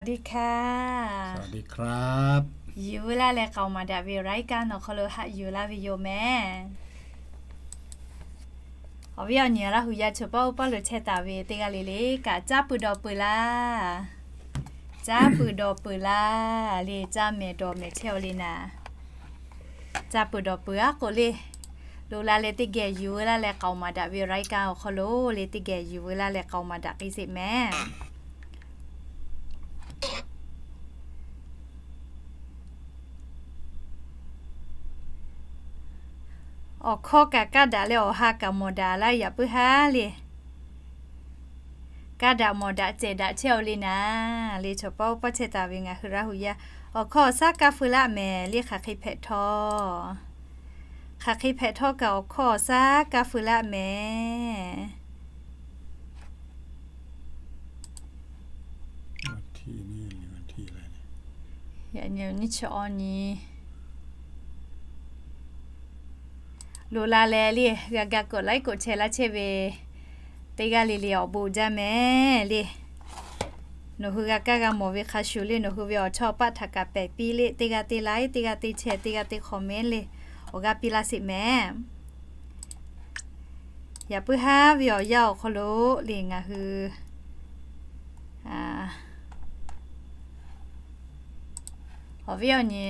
สวัสดีค่ะ สวัสดีครับ Yuˬ veu laˇ leh k'aoˍ maˍ daꞈ ve รายการ awˬ hk'aw lo haꞈ yuˬ laˇ ve yoˬ mehˍ. Awˬ viˉ awˬ nyi Laˇ hu yaˇ chaw pawˆ pawˆ lo chehˇ taˍ ve teˇ g'aˇ le le kaꞈ, caˇ peuˬ dawˬ peuˬ laˇ. Caˇ peuˬ dawˬ peuˬ laˇ le, caˇ mehˍ dawˬ mehˍ chehˇ-aw le naˍ. Caˇ peuˬ dawˬ peuˬ aˉ k'o le, loꞈ la leh teˇ geh yuˬ veu laˇ leh k'aoˍ maˍ daꞈ ve รายการ awˬ hk'aw lo le, teˇ geh yuˬ veu laˇ leh k'aoˍ maˍ daꞈ k'ai sheˍ mehˍ. Awˬ hkawˇ kaꞈ kaˇ daꞈ leh awˬ ha kaꞈ mawˬ daꞈ laˇ yaꞈ puiˉ haˉ le. Kaˇ daꞈ mawˬ daꞈ cehˬ daꞈ chehˇ-aw le naˍ le, chaw pawˆ pawˆ chehˇ taˍ ve ngaˬ hui Laˇ hu yaˇ awˬ hkawˇ awˬ shaˉ kaˇ feu laˇ mehˍ le, hk'aˬ hk'e hpehꞈ htawˇ. Hk'aˬ hk'e hpehꞈ htawˇ kaꞈ awˬ hkawˇ awˬ shaˉ kaˇ feu laˇ mehˍ. Loꞈ la leh le, g'a ga กดไลค์ กดแชร์ laˇ chehˇ ve teˇ g'aˇ le le awˬ bon jaˇ mehˍ le. Nawˬ hui g'a kaˇ g'a mawˬ ve hk'a shuˍ le, nawˬ hui ve awˬ chawˇ awˬ paˆ htaꞈ kaꞈ pehˬ piˇ le, teˇ g'aˇ teˇ ไลค์, teˇ g'aˇ teˇ แชร์, teˇ g'aˇ teˇ คอมเมนต์ le, awˬ g'aˇ piˇ laˇ sheˍ mehˍ. Yaꞈ puiˉ haˉ ve awˬ yanˇ awˬ hk'aw lo le ngaˬ hui awˬ viˉ awˬ nyi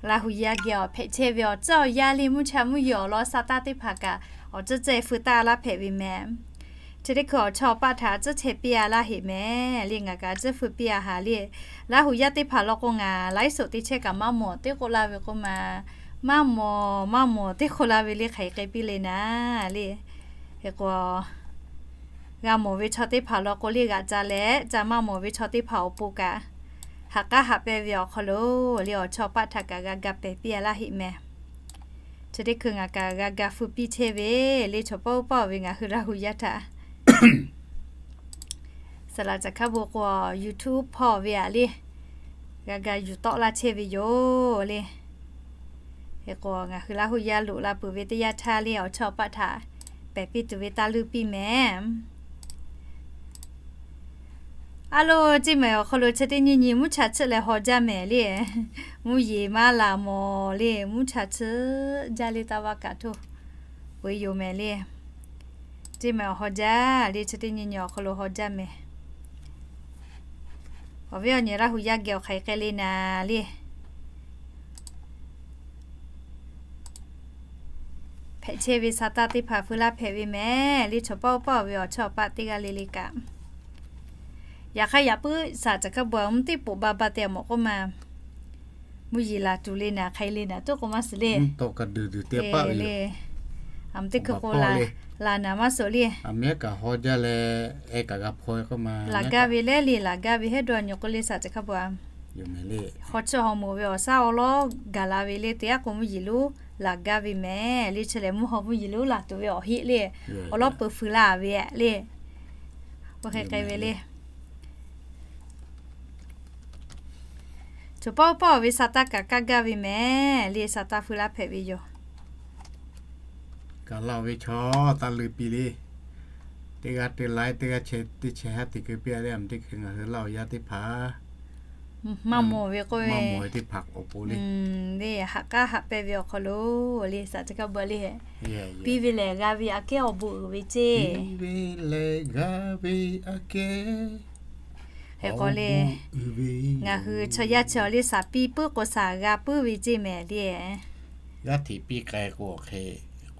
Laˇ hu yaˇ geh awˬ hpehꞈ chehˇ ve awˬ tcuhˉ awˬ yanˇ le, mvuhˇ cha mvuhˇ yeˬ awˬ lawn sa taˇ teˇ hpaˍ kaꞈ awˬ tcuhˉ tcuhˉ feu taˇ laˇ hpehꞈ ve mehˍ. Chi teˇ hkui awˬ chawˇ awˬ paˆ htaꞈ tcuhˉ chehˇ piˇ-a laˇ heꞈ mehˍ le. Ngaˬ kaꞈ tcuhˉ feu piˇ-a haˍ le. Laˇ hu yaˇ teˇ hpaˍ law k'o ngaˬ ไลฟ์สด te chehˇ kaꞈ maˇ mawˬ teˇ k'oˆ laˇ ve k'oˆ ma, maˇ mawˬ maˇ mawˬ teˇ k'oˆ laˇ ve le, hk'aˬ hk'e k'ai piˇ le naˍ le. Hk'e k'o g'a mawˬ ve chaw teˇ hpaˍ law k'o le g'aꞈ ca leh, ca maˇ mawˬ ve chaw teˇ hpaˍ awˬ pon kaꞈ, haꞈ k'aˉ haꞈ pehnˇ ve awˬ hk'aw lo le awˬ chawˇ awˬ paˆ htaꞈ kaꞈ g'a ga pehˬ piˇ-a laˇ heꞈ mehˍ. Chi teˇ hkui ngaˬ kaꞈ g'a ga feu piˇ chehˇ ve le, chaw pawˆ pawˆ ve ngaˬ hui Laˇ hu yaˇ htaꞈ saˍ laꞈ caˬ hkaˉ bon k'o YouTube hpawˇ ve aꞈ le, g'a ga yuˬ tawˆ laˇ chehˇ ve yoˬ le. Hk'e k'o ngaˬ hui Laˇ hu yaˇ loꞈ la peuˬ ve teˇ yanˇ htaˇ le awˬ chawˇ awˬ paˆ htaꞈ pehˬ piˇ tuˬ ve taˇ leuˇ piˇ mehˍ. A lo, Ceˇ mehˍ awˬ hk'aw lo chi teˇ nyi nyi mvuhˇ cha tsuhˆ leh haw jaˇ mehˍ le. Mvuhˇ yeˬ maˇ laˬ mawˬ le, mvuhˇ cha tsuhˆ jaˇ le, taˇ vaˇ kaꞈ htoˇ peuˬ yoˬ mehˍ le. Ceˇ mehˍ awˬ haw jaˇ le, chi teˇ nyi nyi awˬ hk'aw lo haw jaˇ mehˍ. Awˬ viˉ awˬ nyi Laˇ hu yaˇ geh awˬ hk'aˬ hk'e k'ai le naˍ le. Hpehꞈ chehˇ ve sa taˇ teˇ hpaˍ feu laˇ hpehꞈ ve mehˍ le, chaw pawˆ pawˆ ve awˬ chawˇ awˬ paˆ teˇ g'aˇ le le kaꞈ. Yaꞈ hk'aˇ yaꞈ puiˉ saˍ laꞈ caˬ hkaˉ bon mvuhˇ teˇ poꞈ ba ba te awˬ mawꞈ k'oˆ ma, mvuhˇ yeˬ laˬ tuˬ le naˍ, hk'ai le naˍ tuˉ k'o maˇ suhˍ le. Aˬ mvuhˇ teˇ hkui k'o laˬ naˍ maˇ suhˍ le. Aˬ miˉ kaꞈ haw jaˇ leh, e kaꞈ g'a hpaw k'oˆ ma, laˬ gaˇ ve lehˉ le, laˬ gaˇ ve hehˉ dawˇ nyi k'oˆ le saˍ laꞈ caˬ hkaˉ bon. Hk'aw chi hawˍ moˍ ve awˬ shaˉ awˬ lawˉ gaˬ la ve le, teˇ g'aˇ k'o mvuhˇ yeˬ lonˉ laˬ gaˇ ve mehˍ le, chi lehˬ mvuhˇ haw mvuhˇ yeˬ lonˉ laˬ tuˬ ve awˬ heˆ le, awˬ lawˉ peuˬ feu laˇ ve le. Oˇ hk'e k'ai ve le. Chaw pawˆ pawˆ ve sa taˇ kaꞈ kaˇ gaˇ ve mehˍ le, sa taˇ feu laˇ hpehꞈ ve yoˬ. Kaꞈ laˇ ve chaw taˇ leuˇ piˇ le. Teˇ g'aˇ teˇ ไลค์, teˇ g'aˇ แชร์, teˇ แชร์ haˉ te keu piˇ-a le, aˬ miˉ teˇ hkui ngaˬ hui Laˇ hu yaˇ teˇ hpaˍ maˇ mawˬ ve k'oˆ ve, maˇ mawˬ ve teˇ hpaˍ awˬ pon le, le haꞈ k'aˉ haꞈ pehnˇ ve awˬ hk'aw lo le saˍ laꞈ caˬ hkaˉ bon le, piˇ ve lehˬ g'a ve aꞈ kehˉ awˬ bon uiˍ ve ceˇ. Piˇ ve lehˬ g'a ve aꞈ kehˉ. Hk'e k'o le, ngaˬ hui chaw yaˇ chi awˬ le saˍ piˇ puiˉ k'o saˍ g'a puiˉ ve ceˇ mehˍ le. G'aˇ hteꞈ piˇ k'ai k'o hk'e,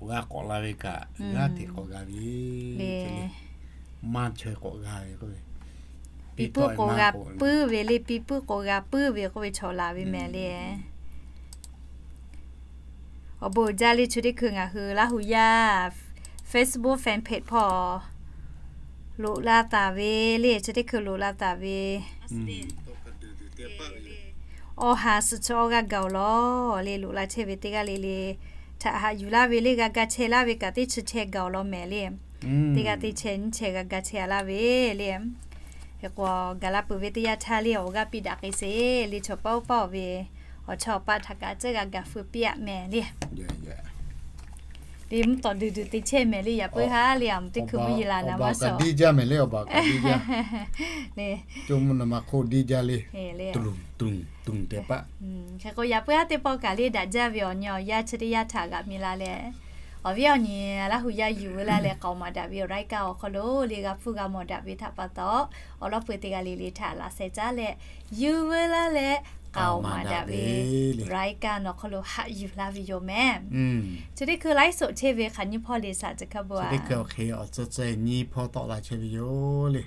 g'a k'awꞈ la ve kaꞈ g'aˇ hteꞈ k'awꞈ g'a ve le. Maˇ chaweh k'awꞈ g'a ve k'oˆ ve, piˇ puiˉ k'o g'a puiˉ ve le, piˇ puiˉ k'o g'a puiˉ ve k'oˆ ve chaw laˬ ve mehˍ le. Awˬ bon uiˍ jaˇ le, chi teˇ hkui ngaˬ hui Laˇ hu yaˇ Facebook fan page hpawˇ loꞈ la taˍ ve le, chi teˇ hkui loꞈ la taˍ ve awˬ ha suhˍ chi awˬ g'aˇ gaˬ-oˬ lawˬ le, loꞈ la chehˇ ve teˇ g'aˇ le le htaꞈ haꞈ yuˬ laˇ ve le, g'a ga chehˇ laˇ ve kaꞈ teˇ chi chehˇ gaˬ-oˬ lawˬ mehˍ le. Teˇ g'aˇ teˇ chehˇ nyiˇ chehˇ g'a ga chehˇ-a laˇ ve le. Hk'e k'o gaˬ la peuˬ ve teˇ yanˇ htaˇ le awˬ g'aˇ piˇ daꞈ k'ai sheˍ le, chaw pawˆ pawˆ ve awˬ chawˇ awˬ paˆ htaꞈ kaꞈ tcuhˉ g'a gaˬ feu piˇ-a mehˍ le. Te mvuhˇ tawˍ duˬ duˬ te chehˇ mehˍ le, yaꞈ puiˉ haˉ le, a mvuhˇ teˇ hkui mvuhˇ yeˬ laˬ naˍ maˇ suh. Diˇ jaˇ mehˍ le, awˬ baˬ kaꞈ diˇ jaˇ. Coˇ mvuhˇ naw ma hk'oˆ diˇ jaˇ le. Hk'e k'o yaꞈ puiˉ haˉ teˇ pawˆ kaꞈ le daꞈ jaˇ ve awˬ nyi awˬ yanˇ chi teˇ yanˇ htaꞈ g'aꞈ mi la leh, awˬ viˉ awˬ nyi Laˇ hu yaˇ yuˬ veu laˇ leh k'aoˍ maˍ daꞈ ve awˬ รายการ awˬ hk'aw lo le g'a hpuˇ g'a mawˬ daꞈ ve htaꞈ pa taw, awˬ lawˉ pui teˇ g'aˇ le le htaꞈ laꞈ sheh caˉ leh yuˬ veu laˇ leh k'aoˍ maˍ daꞈ ve รายการ awˬ hk'aw lo haꞈ yuˬ laˇ ve yoˬ mehˍ. Chi teˇ hkui laiˉ soꞈ chehˇ ve hk'aˬ nyiˇ hpawˇ le saˍ ceˬ hk'a bu a, awˬ tcuh tcuh nyiˇ hpawˇ tawˆ la chehˇ ve yoˬ le.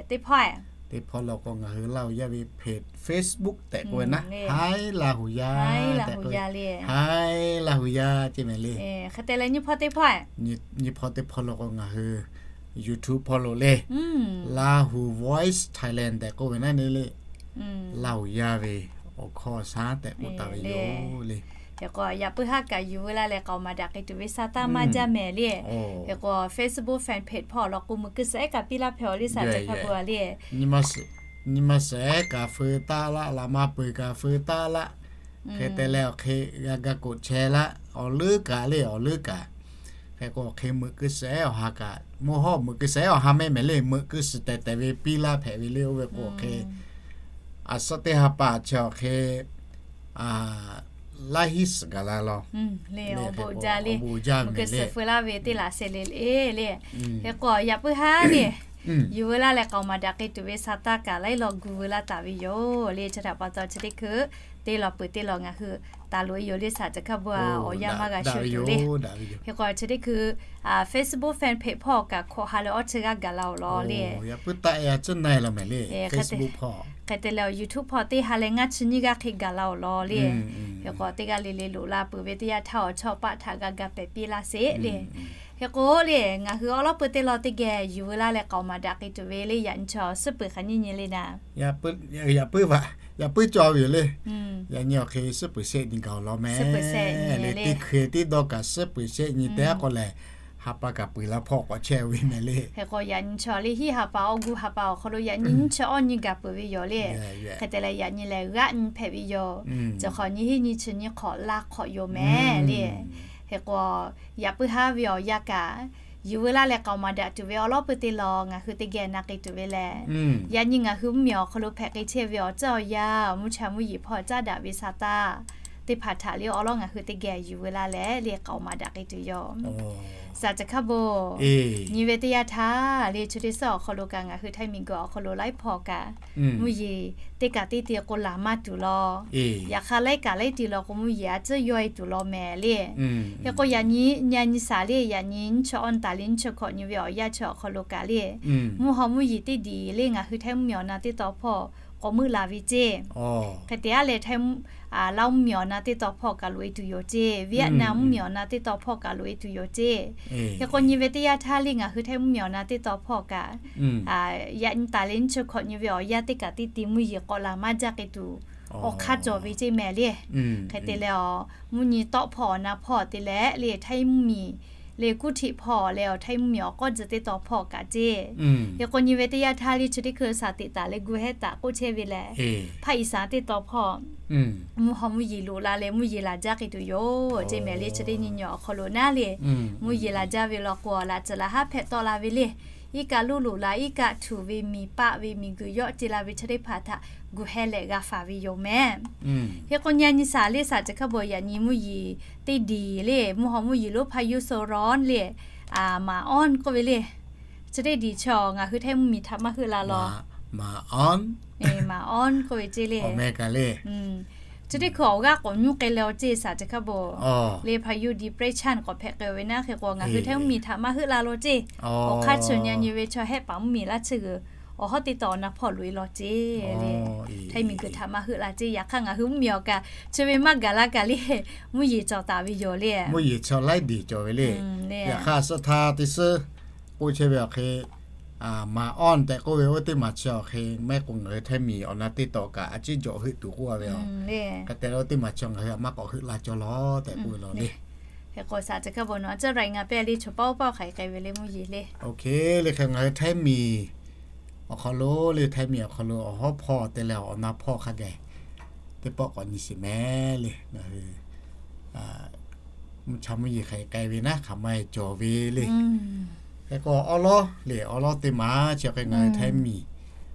Teˇ hpawˇ, teˇ hpawˇ lo k'o ngaˬ hui Laˇ hu yaˇ ve เพจ Facebook tehꞈ k'oˆ ve naˉ, Haiˉ Laˇ hu yaˇ tehꞈ k'oˆ ve, Haiˉ Laˇ hu yaˇ ceˇ mehˍ le. Hk'e te leh nyiˇ hpawˇ teˇ hpawˇ, nyiˇ hpawˇ teˇ hpawˇ lo k'o ngaˬ hui YouTube hpawˇ lo le, Lahu Voice Thailand tehꞈ k'oˆ ve naˉ ne le, Laˇ hu yaˇ ve awˬ hkawˇ shaˉ tehꞈ k'oˆ taˍ ve yoˬ le. Hk'e k'o yaꞈ puiˉ haˉ kaꞈ yuˬ veu laˇ leh k'aoˍ maˍ daꞈ k'ai tuˬ ve sa taˇ maˇ jaˇ mehˍ le. Hk'e k'o Facebook fan page hpawˇ law k'o meuꞈ keu suhˍ ehˉ kaꞈ piˇ laˇ hpehꞈ awˬ le saˍ ceˬ hk'a bu a le. Nyi ma suhˍ ehˉ kaꞈ feu taˆ laˇ, laꞈ ma peuˬ kaꞈ feu taˆ laˇ. Hk'e te leh awˬ hk'e g'a ga koꞈ chehˇ laˇ, awˬ leuˉ kaꞈ le awˬ leuˉ kaꞈ. Hk'e k'o awˬ hk'e meuꞈ keu suhˍ ehˉ awˬ ha kaꞈ mvuhˇ hawˇ meuꞈ keu suhˍ ehˉ awˬ ha mehˆ mehˍ le, meuꞈ keu suhˍ tehˬ tehˬ ve piˇ laˇ hpehꞈ ve le. Oˇ ve k'o awˬ hk'e a suhˉ teˇ ha pa chi awˬ hk'e laiˉ hiˉ suhˍ gaˬ la law. Bon jaˇ le, meuꞈ keu suhˍ feu laˇ ve teˇ laꞈ sheh le le le. Hk'e k'o yaꞈ puiˉ haˉ le yuˬ veu laˇ leh k'aoˍ maˍ daꞈ k'ai tuˬ ve sa taˇ kaꞈ laiˉ law gu veu laˇ taˍ ve yoˬ le. Chi htaꞈ pa taw chi teˇ hkui teˇ law peuˬ teˇ law ngaˬ hui taˍ loꞈ e yoˬ le saˍ ceˬ hk'a bu a, awˬ yanˇ maˇ g'a shuˍ tuˬ le. Hk'e k'o chi teˇ hkui Facebook fan page hpawˇ kaꞈ hkawꞈ ha leh awˇ chi g'aˇ gaˬ la awˬ law le. Yaꞈ puiˉ taˆ ya tcuhˉ na e law mehˍ le. Hk'e te leh awˬ YouTube hpawˇ teˇ ha leh ngaˇ chi nyiˇ g'aˇ hk'e gaˬ la awˬ law le. Hk'e k'o teˇ g'aˇ le le loꞈ la peuˬ ve teˇ yanˇ htaˇ awˬ chawˇ paˆ htaꞈ g'a ga pehˍ piˇ laˇ sheˍ le. Hk'e k'o le ngaˬ hui awˉ lawˉ pui teˇ law teˇ geh yuˬ veu laˇ leh k'aoˍ maˍ daꞈ k'ai tuˬ ve le yaꞈ nyi chaw suhˉ peuˬ hk'aˬ nyiˇ nyi le naˍ. Yaꞈ puiˉ vaꞈ, yaꞈ puiˉ cawˬ ve yoˬ le. Yaꞈ nyi awˬ hk'e suhˉ peuˬ shehˆ nyi gaˬ awˬ law mehˍ le. Teˇ hkui tiˉ dawˇ kaꞈ suhˉ peuˬ shehˆ nyi tehꞈ k'oˆ lehˬ, ha pa kaꞈ peuˬ la hpawˇ k'awꞈ chehˇ ve mehˍ le. Hk'e k'o yaꞈ nyi chaw le hiˉ ha pa awˬ gu ha pa awˬ hk'aw lo yaꞈ nyi nyiˇ chi awˇ nyi gaˬ peuˬ ve yoˬ le. Hk'e te leh yaꞈ nyi lehˬ g'aˆ nyi hpehꞈ ve yoˬ. Chi hk'awꞈ nyi hiˉ nyi chi nyi hk'awꞈ la hk'awꞈ yoˬ mehˍ le. Hk'e k'o yaꞈ puiˉ haˉ ve awˬ yanˇ kaꞈ yuˬ veu laˇ leh k'aoˍ maˍ daꞈ tuˬ ve awˉ lawˉ pui teˇ law ngaˬ hui teˇ geh na k'ai tuˬ ve lehˬ, yaꞈ nyi ngaˬ hui mvuhˇmiˬ awˬ hk'aw lo hpehꞈ k'ai chehˇ ve awˬ ceuˬ awˬ yanˇ mvuhˇ cha mvuhˇ yeˬ hpawˇ caˉ daꞈ ve sa taˇ teˇ hpaˍ htaꞈ le awˉ lawˉ ngaˬ hui teˇ geh yuˬ veu laˇ leh le k'aoˍ maˍ daꞈ k'ai tuˬ yoˬ. Saˍ ceˬ hk'a bo nyi ve teˇ yanˇ htaˇ le chi teˇ suhˉ awˬ hk'aw lo kaꞈ ngaˬ hui Htaiˇ miˬguiˬ awˬ hk'aw lo laiˉ hpawˇ kaꞈ mvuhˇ yeˬ teˇ kaꞈ teˇ te k'o laˬ maˇ tuˬ law. Yaꞈ hk'aˇ laiˉ kaꞈ laiˉ te law k'o mvuhˇ yeˬ a tcuhˉ yawˇ e tuˬ law mehˍ le. Hk'e k'o yaꞈ nyi nyi a nyi saˍ le yaꞈ nyi nyiˇ chi awˇ nyi taˍ le nyiˇ chi hkawꞈ nyi ve awˬ yanˇ chi awˬ hk'aw lo kaꞈ le mvuhˇ haw mvuhˇ yeˬ teˇ diˬ le ngaˬ hui Htaiˇ mvuhˇmiˬ awˬ na teˇ taw hpawˇ k'awꞈ meuˆ la ve ceˇ. Hk'e te a leh Htaiˇ Laˇ mvuhˇmiˬ awˬ na teˇ taw hpawˇ kaꞈ loꞈ e tuˬ yoˬ ceˇ. Vietnam mvuhˇmiˬ awˬ na teˇ taw hpawˇ kaꞈ loꞈ e tuˬ yoˬ ceˇ. Hk'e k'o nyi ve teˇ yanˇ htaˇ le ngaˬ hui Htaiˇ mvuhˇmiˬ awˬ na teˇ taw hpawˇ kaꞈ yaꞈ nyi taˍ le nyiˇ chi hkawꞈ nyi ve awˬ yanˇ teˇ kaꞈ teˇ te mvuhˇ yeˬ k'awꞈ laˬ maˇ jaˇ k'ai tuˬ awˬ hk'aˇ cawˬ ve ceˇ mehˍ le. Hk'e te leh a mvuhˇ nyi tawˆ hpawˇ awˬ na hpawˇ te leh le Htaiˇ mvuhˇmiˬ le kuˉ htiꞈ hpawˇ leh awˬ Htaiˇ mvuhˇmiˬ awˬ k'awˇ tcuh teˇ taw hpawˇ kaꞈ ceˇ. Hk'e k'o nyi ve teˇ yanˇ htaˇ le chi teˇ hkui saˍ teꞈ taˍ leh gu hehˉ taˍ k'oˆ chehˇ ve lehˬ, Hpaˇ Iˍsaˍ teˇ taw hpawˇ mvuhˇ haw mvuhˇ yeˬ loꞈ la leh mvuhˇ yeˬ laˬ jaˇ k'ai tuˬ yoˬ ceˇ mehˍ le. Chi teˇ nyi nyi awˬ hk'aw lo naˉ le mvuhˇ yeˬ laˬ jaˇ ve law k'o laꞈ tcuhˍ laꞈ haˉ hpehꞈ tawˆ la ve le. Iˉ kaˆ loˇ loꞈ la, iˉ kaˆ htuꞈ ve miˬ paˆ ve miˬguiˬ yawˆ ce la ve chi teˇ hpaˍ htaꞈ gu hehˉ leh g'a faˍ ve yoˬ mehˍ. Hk'e k'o nyi a nyi saˍ le saˍ ceˬ hk'a bo yaꞈ nyi mvuhˇ yeˬ teˇ diˬ le mvuhˇ haw mvuhˇ yeˬ lonˉ hpaˇ yuˇ so rawˉ le, maˍ awˉ k'oˆ ve le. Chi teˇ diˬ chaw ngaˬ hui Htaiˇ mvuhˇmiˬ htaꞈ maˇ heuˆ la law. Maˍ awˉ k'oˆ ve ceˇ le. Chi teˇ hkui awˬ g'aˇ k'awꞈ nyuˇ k'ai leh awˬ ceˇ saˍ ceˬ hk'a bo le hpaˇ yuˇ depression k'awꞈ hpehꞈ k'ai ve naˉ. Hk'e k'o ngaˬ hui Htaiˇ mvuhˇmiˬ htaꞈ maˇ heuˆ la law ceˇ. Awˬ hk'aˇ chi nyi a nyi ve chaw hehˆ paˍ mvuhˇmiˬ laˇ chi g'uiˬ awˬ hawˉ teˇ taw awˬ na hpawˇ loꞈ e law ceˇ le. Htaiˇ miˬguiˬ htaꞈ maˇ heuˆ la ceˇ. Yaꞈ hk'aˇ ngaˬ hui mvuhˇmiˬ awˬ kaꞈ chi ve maˇ gaˬ laˇ kaꞈ le mvuhˇ yeˬ cawˬ taˍ ve yoˬ le. Mvuhˇ yeˬ chaw laiˉ diˬ cawˬ ve le. Yaꞈ hk'aˇ suh htaˇ teˇ suhˉ k'oˆ chehˇ ve awˬ hk'e maˍ awˉ tehꞈ k'oˆ ve oˇ teˇ maˬ chi awˬ hk'e maˇ heˆ k'o ngaˬ hui Htaiˇ miˬ awˬ na teˇ taw kaꞈ a ciˉ jawꞈ heuˆ tuˬ k'oˆ a ve yoˬ. Hk'e te leh oˇ teˇ maˬ chi ngaˬ hui a maˇ k'awꞈ heuˆ la cawˬ law tehꞈ k'oˆ ve law le. Hk'e k'o saˍ ceˬ hk'a bo nawˬ a ciˉ rai ngaˬ pehˇ le chaw paˆ oˇ paˆ hk'aˬ hk'e ve le mvuhˇ yeˬ le. Oˇ hk'e le hk'e ngaˬ hui Htaiˇ miˬ awˬ hk'aw lo le Htaiˇ miˬ awˬ hk'aw lo awˬ hawˉ hpawˇ te leh awˬ na hpawˇ hk'a gaˬ teˇ pawˆ k'awꞈ nyi sheˍ mehˍ le ngaˬ hui mvuhˇ cha mvuhˇ yeˬ hk'aˬ hk'e k'ai ve naˉ hk'aˬ ma e cawˬ ve le. Hk'e k'o awˉ lawˉ le, awˉ lawˉ teˇ maˬ chi hk'e ngaˬ hui Htaiˇ miˬ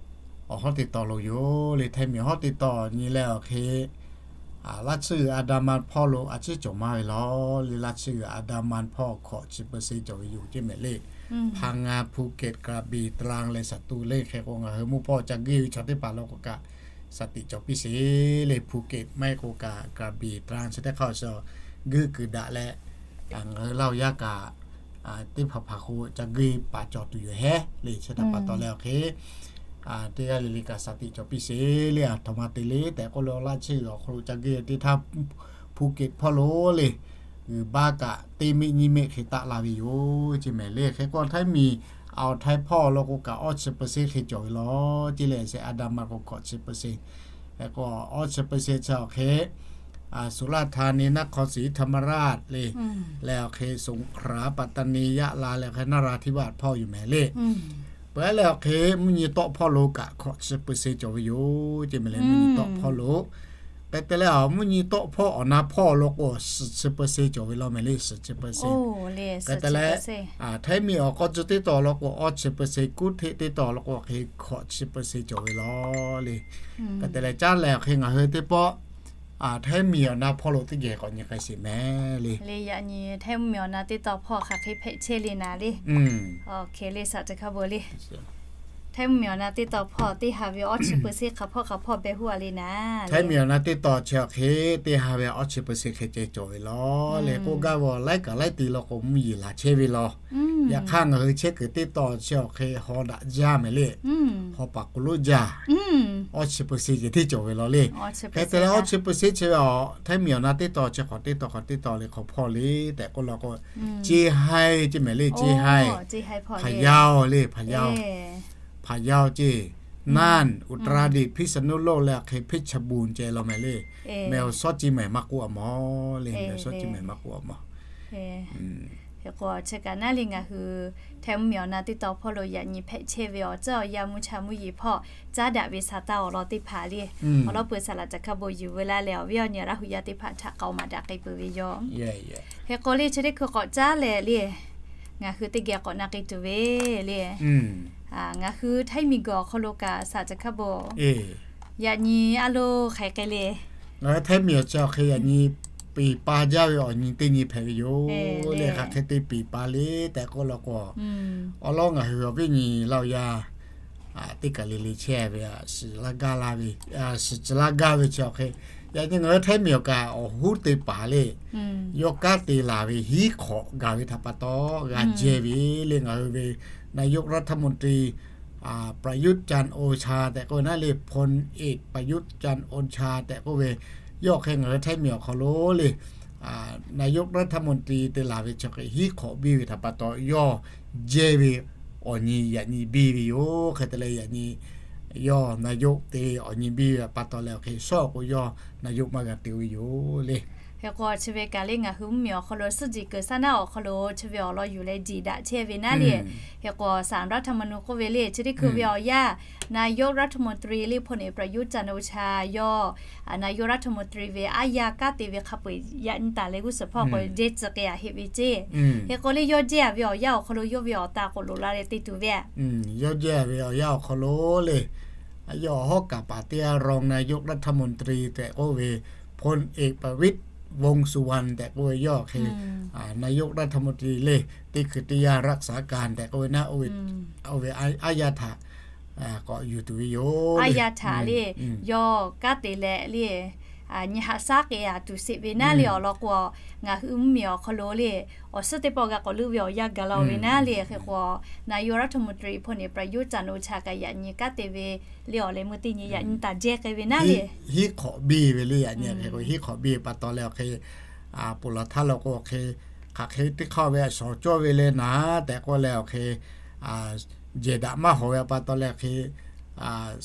awˬ hawˉ teˇ taw lo yoˬ le. Htaiˇ miˬ awˬ hawˉ teˇ taw nyi leh awˬ hk'e, laˇ tsuhˇ g'uiˬ Andaman hpawˇ lo a ciˉ cawˬ maˇ ve law le. Laˇ tsuhˇ g'uiˬ Andaman hpawˇ hkawꞈ chi เปอร์เซ็นต์ cawˬ ve yoˬ ceˇ mehˍ le. Hpa nga, Phuket, Krabi, Trang leh Satu le. Hk'e k'o ngaˬ hui mvuhˇ hpawˇ ca guˇ ve chaw teˇ hpaˍ law k'o kaꞈ สติ cawˬ piˇ sheˍ le. Phuket maˇ heˆ k'o kaꞈ Krabi, Trang chi teˇ hk'aˇ awˬ suhˍ guˇ kuiˬ daꞈ leh, ngaˬ hui Laˇ huˍ yaˇ kaꞈ teˇ hpaˍ hpaˍ k'o ca guˇ paˍ cawˬ tuˬ yoˬ hehˉ le. Chi htaꞈ pa taw leh awˬ hk'e teˇ g'aˇ le le kaꞈ สติ cawˬ piˇ sheˍ le. Aˬ htoꞈ ma te le tehꞈ k'oˆ lo laˇ tsuhˇ g'uiˬ awˬ hk'aw lo ca guˇ teˇ htaˇ Phuket hpawˇ lo le, g'uiˬ baˆ kaꞈ teˇ miˆ nyiˇ miˆ hk'e taˆ la ve yoˬ ceˇ mehˍ le. Hk'e k'o Htaiˇ miˬ awˬ Htaiˇ hpawˇ law k'o kaꞈ awˇ chi เปอร์เซ็นต์ hk'e cawˬ ve law ceˇ le. Seh Andaman k'o hkawꞈ chi เปอร์เซ็นต์ hk'e k'o awˇ chi เปอร์เซ็นต์ chi awˬ hk'e Suˍraˆ htani, Naˆ hk'aw siˍ, Thaˍmaˍ raˆ le, leh awˬ hk'e สงขลา, ปัตตานี, ยะลา leh awˬ hk'e นราธิวาส hpawˇ yoˬ mehˍ le. Peuˬ leh awˬ hk'e mvuhˇ nyi tawˆ hpawˇ lo kaꞈ hkawꞈ chi เปอร์เซ็นต์ cawˬ ve yoˬ ceˇ mehˍ le. Mvuhˇ nyi tawˆ hpawˇ lo hk'e te leh, mvuhˇ nyi tawˆ hpawˇ awˬ na hpawˇ law k'o suhˍ chi เปอร์เซ็นต์ cawˬ ve law mehˍ le. Suhˍ chi เปอร์เซ็นต์ hk'e te leh, Htaiˇ miˬ awˬ k'aw tcuh teˇ taw law k'o awˇ chi เปอร์เซ็นต์, กรุงเทพ teˇ taw law k'o hk'e hkawꞈ chi เปอร์เซ็นต์ cawˬ ve law le. Hk'e te leh caˉ leh awˬ hk'e ngaˬ hui teˇ pawˆ Htaiˇ miˬ awˬ na hpawˇ lo teˇ geh k'awꞈ nyi k'ai sheˍ mehˍ le. Yaꞈ nyi Htaiˇ mvuhˇ miˬ awˬ na teˇ taw hpawˇ hk'aˬ hk'e hpehꞈ chehˇ le naˍ le. Hk'e le, saˍ teˇ hk'a bon le. Htaiˇ mvuhˇ miˬ awˬ na teˇ taw hpawˇ teˇ ha ve awˇ chi เปอร์เซ็นต์ hk'aˬ hpawˇ hk'aˬ hpawˇ beh huˉ a le naˍ. Htaiˇ miˬ awˬ na teˇ taw chi awˬ hk'e teˇ ha ve awˇ chi เปอร์เซ็นต์ hk'e ceh cawˬ ve law le. K'oˆ gaˇ ve awˬ laiˉ kaꞈ laiˉ te law k'o mvuhˇ yeˬ laˬ chehˇ ve law. Yaꞈ hk'aˇ ngaˬ hui chehˇ kuiˬ teˇ taw chi awˬ hk'e haw daꞈ jaˇ mehˍ le. Haw paˍ k'oˍ lonˉ jaˇ. Awˇ chi เปอร์เซ็นต์ ceh tiˉ cawˬ ve law le. Hk'e te leh awˇ chi เปอร์เซ็นต์ chi ve aˬ Htaiˇ miˬ awˬ na teˇ taw chi hk'awꞈ teˇ taw hk'awꞈ teˇ taw le hk'awꞈ hpawˇ le tehꞈ k'oˆ law k'o, Ceˇ haiˇ ceˇ mehˍ le. Ceˇ haiˇ, Hpaˍ yaˇ le, Hpaˍ yaˇ, Hpaˍ yaˇ ceˇ, Naˆ, Uˍtaˍraˍdiꞈ, Hpiˇsaˍnuˆloˆ leh awˬ hk'e เพชรบูรณ์ ceh law mehˍ le. Mehˍ awˬ shawˉ ceˇ mehˍ maˇ k'oˆ a mawˬ le. Mehˍ awˬ shawˉ ceˇ mehˍ maˇ k'oˆ a mawˬ. Hk'e k'o chi kaꞈ naˉ le ngaˬ hui Htaiˇ mvuhˇ miˬ awˬ na teˇ taw hpawˇ lo yaꞈ nyi hpehꞈ chehˇ ve awˬ tcuhˉ awˬ yanˇ mvuhˇ cha mvuhˇ yeˬ hpawˇ caˉ daꞈ ve saˍ taˇ awˬ lawn teˇ hpaˍ le, awˬ lawn peuˬ saˍ laꞈ ca hk'a bon yuˬ veu laˇ leh awˬ viˉ awˬ nyi Laˇ huˍ yaˇ teˇ hpaˍ htaꞈ k'aoˍ maˍ daꞈ k'ai peuˬ ve yoˬ. Hk'e k'o le chi teˇ hkui k'awꞈ caˉ leh le, ngaˬ hui teˇ geh k'awꞈ na k'ai tuˬ ve le. Ngaˬ hui Htaiˇ miˬ guiˬ awˬ hk'aw lo kaꞈ saˍ ca hk'a bon yaꞈ nyi a lo hk'aˬ hk'e le. Ngaˬ hui Htaiˇ miˬ awˬ chi awˬ hk'e yaꞈ nyi peˬ pa jaˇ ve awˬ nyi teˇ nyi hpehꞈ ve yoˬ le. Hk'aˬ hk'e te peˬ pa le tehꞈ k'oˆ law k'o, awˬ lawn ngaˬ hui awˬ viˉ nyi Laˇ huˍ yaˇ teˇ kaˬ le le chehˇ ve, shiˍ laˇ gaˇ laˇ ve, shiˍ tcuh laˇ gaˇ ve chi awˬ hk'e, yaꞈ nyi ngaˬ hui Htaiˇ miˬ awˬ kaꞈ awˬ hoˉ te paˍ le, yawˇ kanˉ te laˬ ve hiˉ hk'awꞈ gaˬ ve htaꞈ pa taw g'a jehˇ ve le. Ngaˬ hui ve นายกรัฐมนตรี Prayut Chan-o-cha tehꞈ k'oˆ ve naˉ le, พลเอกประยุทธ์จันทร์โอชา tehꞈ k'oˆ ve, yawˇ hk'e ngaˬ hui Htaiˇ miˬ awˬ hk'aw lo le นายกรัฐมนตรี te laˬ ve chi hk'e hiˉ hk'awꞈ biˇ ve htaꞈ pa taw yawˇ jehˇ ve awˬ nyi yaꞈ nyi biˇ ve yoˬ. Hk'e te leh yaꞈ nyi yawˇ นายก te awˬ nyi biˇ ve pa taw leh awˬ hk'e shawˉ k'o yawˇ นายก maˇ g'a te ve yoˬ le. Hk'e k'o chi ve kaꞈ le ngaˬ hui mvuhˇ miˬ awˬ hk'aw lo suhˉ jeˬ kuiˬ saˉ naˉ awˬ hk'aw lo chi ve awˬ lawn yuˬ leh jeˬ daꞈ chehˇ ve naˉ le. Hk'e k'o saˍ รัฐธรรมนูญ k'oˆ ve le chi teˇ hkui ve awˬ yanˇ นายกรัฐมนตรี le พลเอกประยุทธ์จันทร์โอชา yawˇ นายกรัฐมนตรี ve aˉ yaˇ kanˉ te ve hk'a peu-eˬ yaꞈ nyi taˍ leh g'uˇ suhˍ hpawˇ k'o jehˇ tcuh k'ai-a heˆ ve ceˇ. Hk'e k'o le yawˇ jehˇ-a ve awˬ yanˇ awˬ hk'aw lo yawˇ ve awˬ ta k'oꞈ loꞈ la leh te tuˬ ve, yawˇ jehˇ-a ve awˬ yanˇ awˬ hk'aw lo le, yawˇ awˬ hawˉ kaˍ paˍ teˇ g'aˇ รองนายกรัฐมนตรี tehꞈ k'oˆ ve พลเอกประวิตร วงษ์สุวรรณ tehꞈ k'oˆ ve yawˇ hk'e นายกรัฐมนตรี le, teˇ hkui teˇ yanˇ รักษาการ tehꞈ k'oˆ ve naˉ, oˇ ve aˉ yaˇ htaꞈ k'awꞈ yuˬ tuˬ ve yoˬ. Aˉ yaˇ htaꞈ le, yawˇ kanˉ te leh le, nyi haꞈ shaˉ k'ai-a tuˬ sheˍ ve naˉ le. Awˬ lawn k'o ngaˬ hui mvuhˇ miˬ awˬ hk'aw lo le, awˬ suhˉ teˇ pawˆ g'a k'awꞈ leuˆ ve awˬ yanˇ gaˬ la-o ve naˉ le. Hk'e k'o นายกรัฐมนตรี พลเอกประยุทธ์จันทร์โอชา kaꞈ yaꞈ nyi kanˉ te ve le awˬ leh meuˇ teˇ nyi yaꞈ nyi taˍ jehˇ k'ai ve naˉ le. Hiˉ hk'awꞈ biˇ ve le, yaꞈ nyi hk'e k'o hiˉ hk'awꞈ biˇ ve pa taw leh awˬ hk'e, ponˬ laˬ htaˇ law k'o awˬ hk'e, hk'aˬ hk'e teˇ hk'aˇ ve a shawˍ cawˇ ve le naˉ tehꞈ k'oˆ leh awˬ hk'e, jehˬ daꞈ maˇ hawˍ ve pa taw leh awˬ hk'e,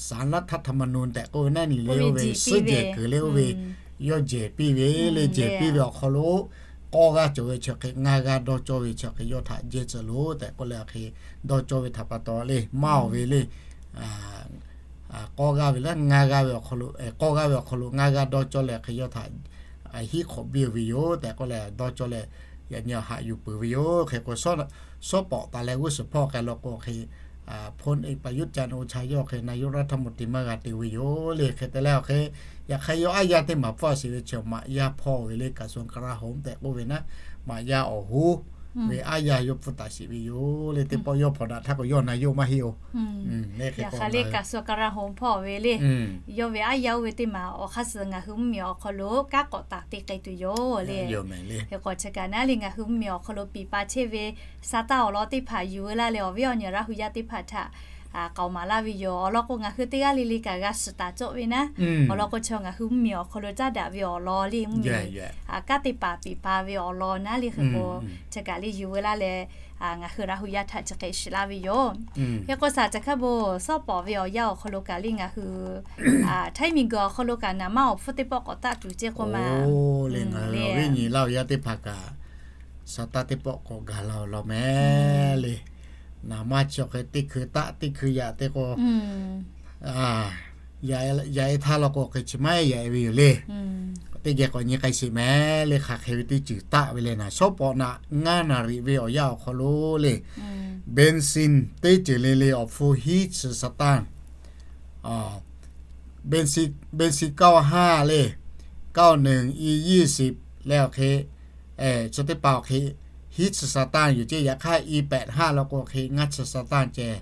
ศาลรัฐธรรมนูญ tehꞈ k'oˆ ve naˉ nyi le, oˇ ve suhˉ jehˬ kuiˬ le, oˇ ve yawˇ jehˬ piˇ ve le. Jehˬ piˇ ve awˬ hk'aw lo k'awˇ g'aˇ cawˬ ve chi hk'e ngaˇ g'aˇ dawˇ cawˇ ve chi hk'e yawˇ htaꞈ jehˇ tcuh loˬ tehꞈ k'oˆ leh awˬ hk'e dawˇ cawˇ ve htaꞈ pa taw le, maˇ-oˬ ve le, k'awˇ g'aˇ ve le, ngaˇ g'aˇ ve awˬ hk'aw lo, k'awˇ g'aˇ ve awˬ hk'aw lo ngaˇ g'aˇ dawˇ cawˇ leh hk'e yawˇ htaꞈ hiˉ hk'awꞈ biˇ ve yoˬ tehꞈ k'oˆ leh dawˇ cawˇ leh, yaꞈ nyi haꞈ yuˬ peuˬ ve yoˬ. Hk'e k'o, shawˉ pawˍ taˍ leh g'uˇ suhˍ hpawˇ k'ai law k'o hk'e, พลเอกประยุทธ์ จันทร์โอชา yawˇ hk'e นายกรัฐมนตรี maˇ g'a te ve yoˬ le. Hk'e te leh awˬ hk'e, yaꞈ hk'aˇ yawˇ aˉ yaˇ teˇ maˍ hpfuhˇ shiˍ ve chi maꞈ yaˇ hpawˇ ve le, กระทรวงกลาโหม tehꞈ k'oˆ ve naˉ, maꞈ yaˇ awˬ hoˉ ve aˉ yaˇ yawˇ hpfuhˇ taˍ shiˍ ve yoˬ le. Teˇ pawˆ yawˇ hpawnˬ daꞈ htaˇ k'o yawˇ นายก maˇ heˆ oˬ. Yaꞈ hk'aˇ le กระทรวงกลาโหม hpawˇ ve le, yawˇ ve aˉ yaˇ oˇ ve teˇ maˍ awˬ hk'aˇ suh ngaˬ hui mvuhˇmiˬ awˬ hk'aw lo kanˉ k'awꞈ taˍ te k'ai tuˬ yoˬ le. Hk'e k'o chi kaꞈ naˉ le ngaˬ hui mvuhˇmiˬ awˬ hk'aw lo piˍ pa chehˇ ve sa taˇ awˬ lawn teˇ hpaˍ yuˬ ve laˇ leh awˬ viˉ awˬ nyi Laˇ hu yaˇ teˇ hpaˍ htaꞈ k'aoˍ maˍ laˇ ve yoˬ. Awˬ lawn k'o ngaˬ hui teˇ g'aˇ le le kaꞈ g'a shiˍ taˍ cawˆ ve naˉ, awˬ lawn k'o chaw ngaˬ hui mvuhˇmiˬ awˬ hk'aw lo caˉ daꞈ ve awˬ lawn le mvuhˇmiˬ kanˉ te paˍ piˍ pa ve awˬ lawn naˉ le. Hk'e k'o chi kaꞈ le yuˬ ve laˇ leh ngaˬ hui Laˇ hu yaˇ htaꞈ chi hk'e shiˍ laˇ ve yoˬ. Hk'e k'o saˍ ca hk'a bon shawˉ pawˍ ve awˬ yanˇ awˬ hk'aw lo kaꞈ le ngaˬ hui htaiˇ miˬguiˬ awˬ hk'aw lo kaꞈ naˍ manˇ awˬ hpfuhˇ teˇ pawˆ k'awꞈ taˆ tuˬ ceˇ k'oˆ ma le. Ngaˬ hui awˬ viˉ awˬ nyi Laˇ hu yaˇ teˇ hpaˍ kaꞈ sa taˇ teˇ pawˆ k'awꞈ gaˬ la awˬ lawn meh le. Naˍ manˇ chi awˬ hk'e teˇ hkui taˆ teˇ hkui yaꞈ te k'o, yaꞈ e htaˇ law k'o hk'e chi maˇ yaꞈ e ve yoˬ le. Teˇ geh k'awꞈ nyi k'ai sheˍ meh le. Hk'aˬ hk'e ve teˇ ceuˬ taˆ ve le naˍ, shawˉ pawˍ naꞈ ngaˇ naˍ riˍ ve awˬ yanˇ awˬ hk'aw lo le, เบนซิน teˇ ceuˬ le le awˬ hpfuhˇ hiˉ chi สตางค์ เบนซิน เก้าห้า le, เก้าหนึ่ง อี ยี่สิบ leh awˬ hk'e, chi teˇ hpaˍ awˬ hk'e hiˉ chi สตางค์ yoˬ ceˇ. Yaꞈ hk'aˇ อี แปดห้า law k'o awˬ hk'e ngaˇ chi สตางค์ ceh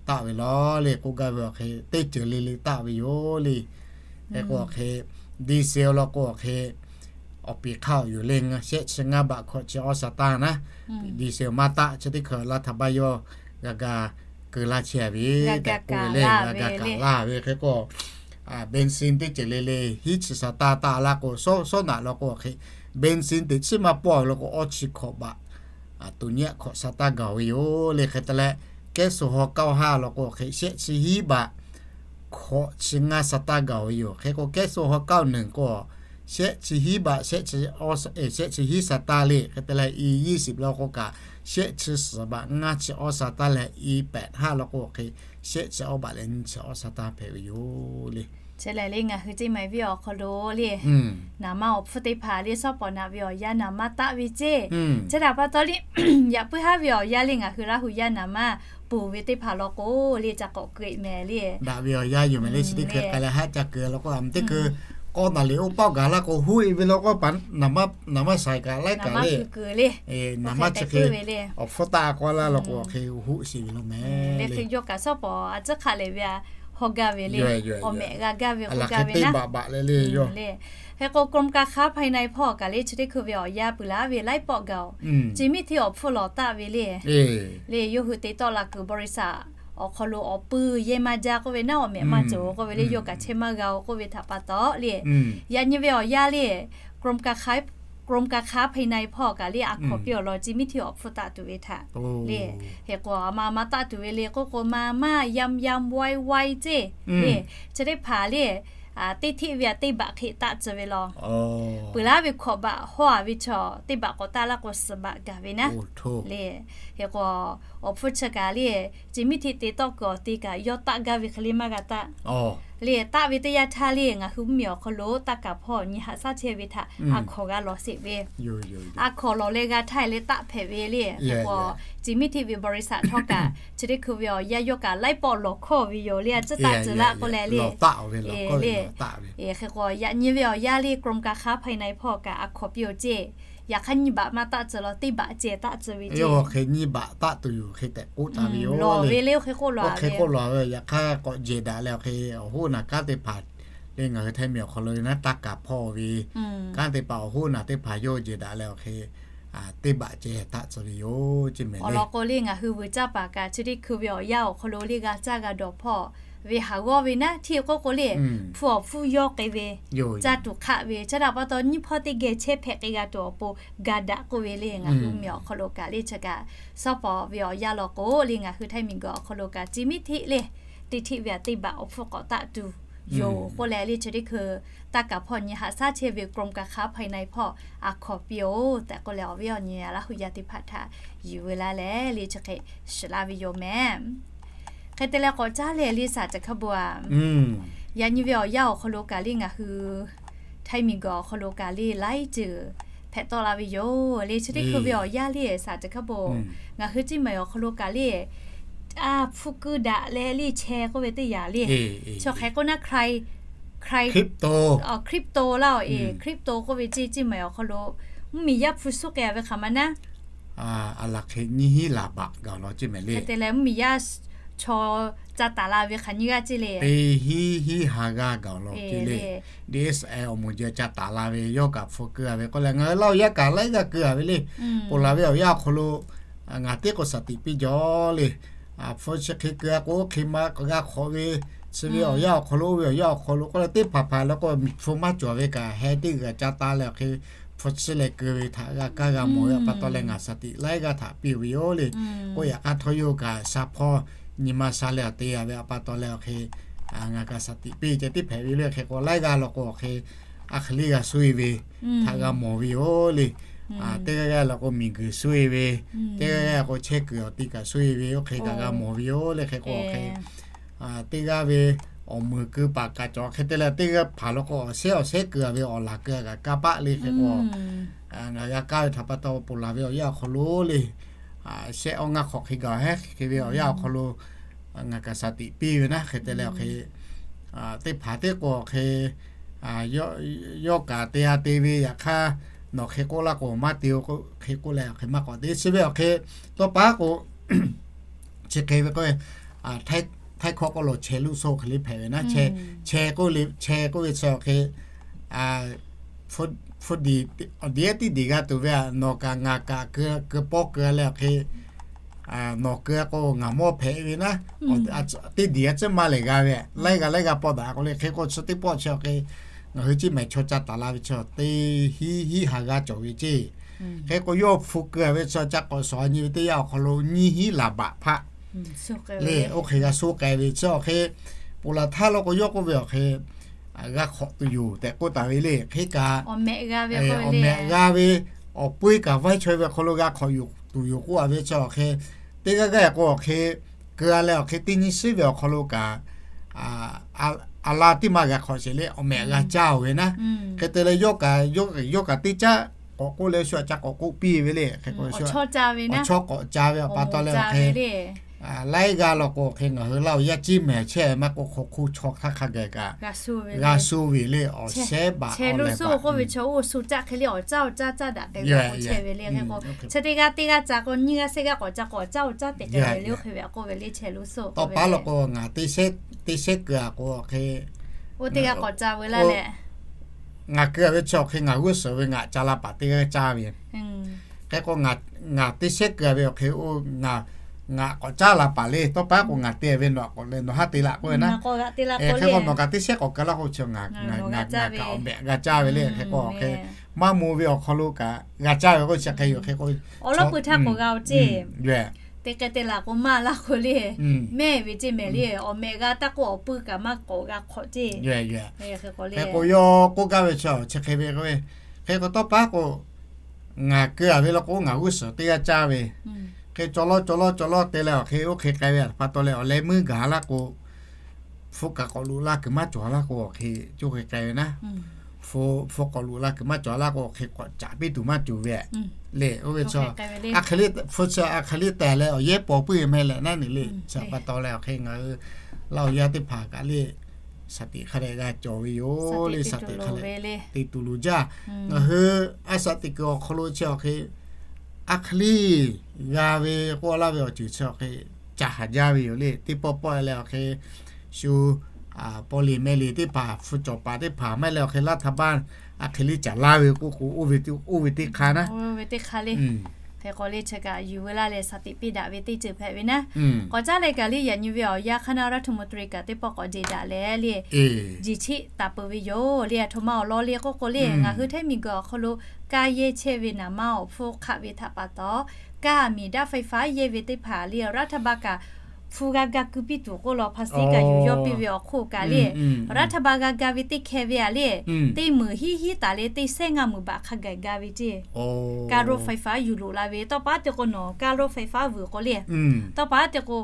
taˆ ve law le. K'oˆ gaˇ ve awˬ hk'e teˇ ceuˬ le le taˆ ve yoˬ le. Hk'e k'o awˬ hk'e, diesel law k'o awˬ hk'e awˬ piˍ hk'aˇ awˬ yoˬ le, shehˆ chi ngaˇ baꞈ hkawꞈ chi awˇ สตางค์ naˉ, diesel maˇ taˆ chi teˇ hkui รัฐบาล yawˇ g'a ga keu laˇ chehˇ ve tehꞈ k'oˆ ve le, g'a ga kaꞈ laˇ ve. Hk'e k'o เบนซิน teˇ ceuˬ le le hiˉ chi สตางค์ taˆ laˇ k'o, shawˉ naꞈ law k'o awˬ hk'e เบนซิน teꞈ chiˉ maˇ pawˆ law k'o awˇ chi hkawꞈ baꞈ tuˍ nyi hkawꞈ สตางค์ gaˬ ve yoˬ le. Hk'e te leh แก๊สโซฮอล์ เก้าห้า law k'o awˬ hk'e shehˆ chi hiˉ baꞈ hkawꞈ chi ngaˇ สตางค์ gaˬ ve yoˬ. Hk'e k'o แก๊สโซฮอล์ เก้าหนึ่ง k'o shehˆ chi hiˉ baꞈ, shehˆ chi hiˉ สตางค์ le. Hk'e te leh อี ยี่สิบ law k'o kaꞈ shehˆ chi suhˍ baꞈ ngaˇ chi awˇ สตางค์ leh อี แปดห้า law k'o awˬ hk'e shehˆ chi awˇ baꞈ leh nyiˇ chi awˇ สตางค์ hpehꞈ ve yoˬ le. Chi lehˬ le ngaˬ hui ceˇ ma viˉ awˬ hk'aw lo le, naˍ manˇ awˬ hpfuhˇ teˇ hpaˍ le shawˉ pawˍ naꞈ ve awˬ yanˇ naˍ manˇ taˆ ve ceˇ. Chi htaꞈ pa taw le, yaꞈ puiˉ haˉ ve awˬ yanˇ le ngaˬ hui Laˇ hu yaˇ naˍ manˇ ponˬ ve teˇ hpaˍ law k'o le ca k'awꞈ keu e meh le. Daꞈ ve awˬ yanˇ yoˬ meh le. Chi teˇ hkui k'ai leh haˆ ca keu law k'o, a meh teˇ hkui k'awˇ naˍ liꞈ oˇ paˆ gaˬ laˇ k'o huˆ e ve law k'o, naˍ manˇ shaiˍ kaꞈ laiˉ kaꞈ le, naˍ manˇ chi hk'e awˬ hpfuhˇ taˆ k'awꞈ laˇ law k'o awˬ hk'e huˆ shiˍ ve law meh le. Yawˇ kaꞈ shawˉ pawˍ a ciˉ hk'aˆ lehˬ ve a hawˇ gaˇ ve le, awˬ mehꞈ g'a gaˇ ve k'oˆ gaˇ ve naˉ. Hk'e k'o กรมการค้าภายใน hpawˇ kaꞈ le chi teˇ hkui ve awˬ yanˇ peuˬ laˇ ve laiˉ pawˆ gaˬ oˬ, chi miˇ hteˇ awˬ hpfuhˇ lawˬ taˆ ve le. Le yawˇ hui te tawˆ la kuiˬ บริษัท awˬ hk'aw lo awˬ pui yehˬ maˇ jaˇ k'oˆ ve naˉ, awˬ mehꞈ maˇ cawˬ k'oˆ ve le, yawˇ kaꞈ chehˇ maˇ g'a oˬ k'oˆ ve htaꞈ pa taw le, yaꞈ nyi ve awˬ yanˇ le กรมการค้าภายใน hpawˇ kaꞈ le a hkawꞈ piˇ awˬ lawn chi miˇ hteˇ awˬ hpfuhˇ taˆ tuˬ ve htaꞈ le. Hk'e k'o a ma maˇ taˆ tuˬ ve le k'oˆ k'o ma maˇ yam yam wai wai ceˇ le. Chi teˇ hpaˍ le teˇ hteˆ ve a teˇ baꞈ hk'e taˆ tcuh ve law. Peuˬ laˇ ve hkawꞈ baꞈ hawˇ a ve chaw teˇ baꞈ k'awꞈ taˆ laˇ k'o suhˍ baꞈ gaˬ ve naˉ le. Hk'e k'o awˬ hpfuhˇ chi kaꞈ le chi miˇ hteˇ te tawˆ kuiˬ awˬ te kaꞈ yawˇ taˆ gaˇ ve hk'e le maˇ g'a taˆ le. Taˆ ve teˇ yanˇ htaˇ le ngaˬ hui mvuhˇmiˬ awˬ hk'aw lo taˇ kaˍ hpawˇ nyi haꞈ shaˉ chehˇ ve htaꞈ a hkawꞈ g'a lawˬ sheˍ ve. A hkawꞈ lawˬ leh g'a htaˇ leh taˆ hpehꞈ ve le. Hk'e k'o chi miˇ hteˇ ve บริษัท htawˇ kaꞈ chi teˇ hkui ve awˬ yanˇ yawˇ kaꞈ laiˉ pawˆ lawˬ hkawˇ ve yoˬ le, a ciˉ taˆ tcuh laˇ k'oˆ leh le. Hk'e k'o yaꞈ nyi ve awˬ yanˇ le กรมการค้าภายใน hpawˇ kaꞈ a hkawꞈ piˇ oˬ ceˇ. Yaꞈ hk'aˇ nyiˇ baꞈ maˇ taˆ tcuh law, teˇ baꞈ ceh taˆ tcuh ve ceˇ. Hk'e nyiˇ baꞈ taˆ tuˬ yoˬ hk'e tehꞈ k'oˆ taˍ ve yoˬ le. Lawˬ ve le hk'e k'oˆ lawˬ ve, yaꞈ hk'aˇ k'awꞈ jehˬ daꞈ leh awˬ hk'e awˬ hoˉ naˬ kanˉ teˇ hpaˍ le ngaˬ hui htaiˇ miˬ awˬ hk'aw lo naˉ taˇ kaˍ hpawˇ ve kanˉ teˇ hpaˍ awˬ hoˉ naˬ teˇ hpaˍ yawˇ jehˬ daꞈ leh awˬ hk'e teˇ baꞈ ceh taˆ tcuh ve yoˬ ceˇ meh le. Awˬ lawn k'o le ngaˬ hui vuiˬ caˇ paˍ kaꞈ chi teˇ hkui ve awˬ yanˇ awˬ hk'aw lo le g'a caˇ g'a dawˬ hpawˇ ve haˍ g'awˇ ve naˉ hteˇ k'oˆ k'o le, hpu awˬ hpfuhˇ yawˇ k'ai ve, caˇ tuˬ hk'aˆ ve, chi htaꞈ pa taw nyiˇ hpawˇ teˇ geh chehˇ hpehꞈ k'ai g'a tuˬ awˬ pon ga daꞈ k'oˆ ve le. Ngaˬ hui mvuhˇmiˬ awˬ hk'aw lo kaꞈ le chi kaꞈ shawˉ pawˍ ve awˬ yanˇ law k'o le ngaˬ hui htaiˇ miˬguiˬ awˬ hk'aw lo kaꞈ chi miˇ hteˇ le teˇ hteˆ ve a teˇ baꞈ awˬ hpfuhˇ k'awꞈ taˆ tuˬ yoˬ k'oˆ leh le chi teˇ hkui taˇ kaˍ hpawˇ nyi haꞈ shaˉ chehˇ ve กรมการค้าภายใน hpawˇ a hkawꞈ piˇ oˬ tehꞈ k'oˆ leh awˬ viˉ awˬ nyi Laˇ hu yaˇ teˇ hpaˍ htaꞈ yuˬ ve laˇ leh le chi hk'e shiˍ laˇ ve yoˬ meh. Hk'e te leh k'awꞈ caˉ leh le saˍ ca hk'a bon a, yaꞈ nyi ve awˬ yanˇ awˬ hk'aw lo kaꞈ le ngaˬ hui Htaiˇ miˬguiˬ awˬ hk'aw lo kaꞈ le laiˉ ceuˬ hpehꞈ tawˆ la ve yoˬ le. Chi teˇ hkui ve awˬ yanˇ le shaˍ teˇ hk'a bo, ngaˬ hui ciˇ mehˍ awˬ hk'aw lo kaꞈ le, a, hpu keu daꞈ leh le cheh k'oˆ ve teˇ yanˇ le, chi hk'e k'oˆ naˉ, crypto, crypto laˇ-oˬ e, crypto k'oˆ ve ceˇ, ciˇ mehˍ awˬ hk'aw lo mvuhˇmiˬ yaˇ hpu suhˉ k'ai ve hk'aˬ ma naˉ, a laˬ hk'e nyiˇ hinˉ laˬ baꞈ gaˬ law ceˇ mehˍ le. Hk'e te leh mvuhˇmiˬ yaˇ chaw ca taˍ la ve hk'aˬ nyiˇ g'aˇ ceˇ le, teˇ hinˉ hinˉ ha g'aˇ gaˬ law ceˇ le. D S I awˬ moˍ jeh ca taˍ la ve yawˇ kaꞈ hpu keu a ve k'oˆ leh, ngaˬ hui Laˇ huˍ yaˇ kaꞈ laiˉ g'aˇ keu a ve le. Ponˬ laˬ ve awˬ yanˇ awˬ hk'aw lo ngaˬ teˇ k'o shaˍ tiꞈ piˇ jaw le. Hpu chi hk'e keu a k'o, oˇ hk'e ma g'a hk'awꞈ ve, chi ve awˬ yanˇ awˬ hk'aw lo, oˇ ve awˬ yanˇ awˬ hk'aw lo k'oˆ leh, teˇ hpaˍ hpaˍ leh k'o, miˬ hpu maˇ cawˬ ve kaꞈ, heh teˇ g'aˇ ca taˍ leh awˬ hk'e hpu chi leh keu ve htaꞈ g'a kaˇ g'a mawˬ ve awˬ pa taw leh, ngaˬ shaˍ tiꞈ laiˉ g'aˇ htaꞈ piˇ ve yoˬ le. K'oˆ yaꞈ k'aˇ htawˇ yawˇ kaꞈ sha hpawˇ nyi ma sha leh awˬ te a ve awˬ pa taw leh awˬ hk'e, ngaˬ kaꞈ shaˍ tiꞈ piˇ ceh teˇ hpehꞈ ve le. Hk'e k'o laiˉ g'aˇ law k'o awˬ hk'e, a hk'e le g'a suh e ve htaꞈ g'a mawˬ ve yoˬ le. Teˇ g'aˇ g'aˇ law k'o miˬguiˬ suh e ve, teˇ g'aˇ g'aˇ k'o chehˇ kuiˬ awˬ ti kaꞈ suh e ve, oˇ hk'e kaꞈ g'a mawˬ ve yoˬ le. Hk'e k'o awˬ hk'e teˇ g'aˇ ve awˬ meunˍ keu paˍ kaꞈ cawˬ hk'e te leh, teˇ g'aˇ hpaˍ law k'o awˬ shehˉ awˬ shehˉ keu a ve awˬ laˬ keu a kaꞈ kanˇ paˆ le. Hk'e k'o ngaˬ g'a kaˇ ve htaꞈ pa taw, ponˬ laˬ ve awˬ yanˇ awˬ hk'aw lo le, shehˆ awˇ ngaˇ hk'awꞈ hk'e gaˬ hehˉ hk'e ve awˬ yanˇ awˬ hk'aw lo ngaˬ kaꞈ shaˍ tiꞈ piˇ ve naˉ. Hk'e te leh awˬ hk'e, teˇ hpaˍ teˇ k'o awˬ hk'e, yawˇ kaꞈ te a te ve yaꞈ hk'aˇ, nawˬ hk'e k'oˆ laˇ k'o maˇ te-o k'o, hk'e k'oˆ leh awˬ hk'e maˇ k'awꞈ te chi ve awˬ hk'e, tawˇ pa k'o chi hk'e ve k'o, Htaiˇ hkawˇ k'oˆ lo chehˇ luˆ suhˉ hk'e le hpehꞈ ve naˉ. Chehˇ k'oˆ ve chi awˬ hk'e, hpu diˍ tiˉ diˍ g'a tuˬ ve a, nawˬ kaꞈ ngaˬ kaꞈ keu pawˇ keu leh awˬ hk'e, nawˬ keu k'o ngaˬ mawˇ hpehꞈ ve naˉ. Teˇ diˍ a ciˉ maˇ lehˬ g'a ve, laiˉ g'a laiˉ g'a pawˆ daꞈ k'o le. Hk'e k'o chi teˇ pawˆ chi awˬ hk'e, ngaˬ hui ciˇ mehˍ chaw ca taˍ la ve chi teˇ hinˉ hinˉ ha g'aˇ cawˬ ve ceˇ. Hk'e k'o yawˇ hpu keu a ve chi ca k'awꞈ shawˍ nyi ve teˇ yanˇ awˬ hk'aw lo nyiˇ hinˉ laˬ baꞈ hpaˆ le, oˇ hk'e g'a suh k'ai ve chi awˬ hk'e, ponˬ laˬ htaˇ law k'o yawˇ k'oˆ ve awˬ hk'e, g'a hk'awꞈ tuˬ yoˬ tehꞈ k'oˆ taˍ ve le. Hk'e kaꞈ awˬ mehꞈ g'a ve awˬ pui kaꞈ vaiˇ chaweh ve hk'aw lo g'a hk'awꞈ tuˬ yoˬ k'oˆ a ve chi awˬ hk'e, teˇ g'aˇ g'aˇ k'o awˬ hk'e keu a leh awˬ hk'e teˇ nyi shiˉ ve awˬ hk'aw lo kaꞈ a la teˇ maˇ g'a hk'awꞈ sheˍ le, awˬ mehꞈ g'a caˇ-oˬ ve naˉ. Hk'e te leh yawˇ kaꞈ, yawˇ kaꞈ teˇ caˉ k'awꞈ k'oˆ leh shu a ca k'awꞈ k'oˆ piˇ ve le. Hk'e k'o awˬ chawˇ k'awꞈ caˇ ve awˬ pa taw leh awˬ hk'e, laiˉ g'aˇ law k'o awˬ hk'e ngaˬ hui Laˇ huˍ yaˇ ciˇ mehˍ chehˇ maˇ k'oˆ, hk'aw hk'oˆ chaw hk'aˇ hk'a gaˬ kaꞈ g'a suh ve le. Awˬ shehˉ baꞈ chehˇ luˆ suhˉ k'oˆ ve chi oˇ suh caˆ hk'e le, awˬ caˇ awˬ caˇ caˇ daꞈ tehꞈ g'a k'awꞈ chehˇ ve le. Hk'e k'o chi teˇ g'aˇ teˇ g'aˇ ca k'o nyiˇ g'aˇ shehˆ g'aˇ k'awꞈ ca k'awꞈ caˇ awˬ caˇ tehꞈ k'ai ve le. Oˇ hk'e ve k'oˆ ve le chehˇ luˆ suhˉ. Tawˇ pa law k'o ngaˬ teˇ shehˉ keu a k'o hk'e, oˇ teˇ g'aˇ k'awꞈ ca ve laˇ leh, ngaˬ keu a ve chi awˬ hk'e ngaˬ g'uˇ suhˍ ve ngaˬ ca la paˍ teˇ g'aˇ caˇ ve. Hk'e k'o ngaˬ teˇ shehˉ keu a ve awˬ hk'e oˇ ngaˬ k'awꞈ caˇ la paˍ le. Tawˇ pa k'o ngaˬ te ve nawˬ k'awꞈ leh nawˬ haˉ te laꞈ k'oˆ ve naˉ. Hk'e k'o nawˬ kaꞈ teˇ shehˉ k'awꞈ keu laˇ k'o chi ngaˬ kaꞈ awˬ mehꞈ g'a caˇ ve le. Hk'e k'o awˬ hk'e maˇ mvuh ve awˬ hk'aw lo kaꞈ g'a caˇ ve k'o chi hk'e yoˬ. Hk'e k'o awˬ lawˉ pui htaˇ k'awꞈ g'a-o ceˇ. Teˇ k'ai te laꞈ k'o maˇ laˇ k'o le, mehˇ ve ceˇ mehˍ le. Awˬ mehꞈ g'a taˇ k'o awˬ pui kaꞈ maˇ k'awꞈ g'a hk'awꞈ ceˇ. Hk'e k'o le, k'oˆ gaˇ ve chi chi hk'e ve k'o, hk'e k'o tawˇ pa k'o ngaˬ keu a ve law k'o ngaˬ g'uˇ suhˍ teˇ g'aˇ caˇ ve. Hk'e caw lawˇ caw lawˇ caw lawˇ te leh awˬ hk'e oˇ hk'e k'ai ve pa taw leh awˬ leh meuˇ gaˬ laˇ k'o, hpu kaꞈ k'awꞈ loꞈ la kuiˬ maˇ cawˬ laˇ k'o awˬ hk'e coˇ hk'e k'ai ve naˉ. Hpu k'awꞈ loꞈ la kuiˬ maˇ cawˬ laˇ k'o awˬ hk'e k'awꞈ caˍ piˇ tuˬ maˇ cawˬ ve le. Oˇ ve chi a hk'e le hpu chi a hk'e le tehˬ leh awˬ yehˉ paw puiˉ ve meh leh naˉ ne le. Chi pa taw leh awˬ hk'e ngaˬ hui Laˇ huˍ yaˇ teˇ hpaˍ kaꞈ le shaˍ tiꞈ hk'a dehꞈ g'a cawˬ ve yoˬ le. Shaˍ tiꞈ hk'a dehꞈ te tuˬ loˍ jaˇ. Ngaˬ hui a shaˍ tiꞈ kuiˬ awˬ hk'aw lo chi awˬ hk'e a hk'e le g'a ve k'oˆ laˇ ve awˬ ceuˬ chi awˬ hk'e ca haˍ jaˇ ve yoˬ le. Teˇ pawˆ pawˆ leh awˬ hk'e shu paw le meh le teˇ hpaˍ hpu cawˬ paˍ teˇ hpaˍ maˇ heˆ leh awˬ hk'e laˇ htaˇ baˇ a hk'e le caˍ laˇ ve k'oˆ k'o, oˇ ve teˇ hk'aˇ naˉ. Hk'e k'o le chi kaꞈ yuˬ veu laˇ leh shaˍ tiꞈ piˇ daꞈ ve teˇ ceuˬ hpehꞈ ve naˉ. K'awꞈ caˉ leh kaꞈ le yaꞈ nyi ve awˬ yanˇ hk'aˇ naˉ รัฐมนตรี kaꞈ teˇ pawˆ k'awꞈ jeˬ daꞈ leh le, jiˬ chiˆ taˍ peuˬ ve yoˬ le. Aˬ htoꞈ ma awˬ lawn le k'oˆ k'o le, ngaˬ hui Htaiˇ miˬguiˬ awˬ hk'aw lo kaˇ yehˇ chehˇ ve naˍ maˇ awˬ hpfuhˇ hk'aˆ ve htaꞈ pa taw, kaˇ miˬ daꞈ ไฟฟ้า yehˇ ve teˇ hpaˍ le รัฐบาล kaꞈ hpu g'a ga keu piˇ tuˬ k'oˆ law ภาษี kaꞈ yuˬ yawˇ piˇ ve awˬ hk'oˆ kaꞈ le, รัฐบาล g'a ga ve teˇ hkeh ve a le, teˇ meunˍ hiˉ hiˉ taˍ leh teˇ sehˉ ngaˇ meunˍ baꞈ hk'a gaˬ ga ve ceˇ. Kaˇ loˇ ไฟฟ้า yuˬ loꞈ la ve tawˇ pa te k'o nawˬ kaˇ loˇ ไฟฟ้า vuiˬ k'o le, tawˇ pa te k'o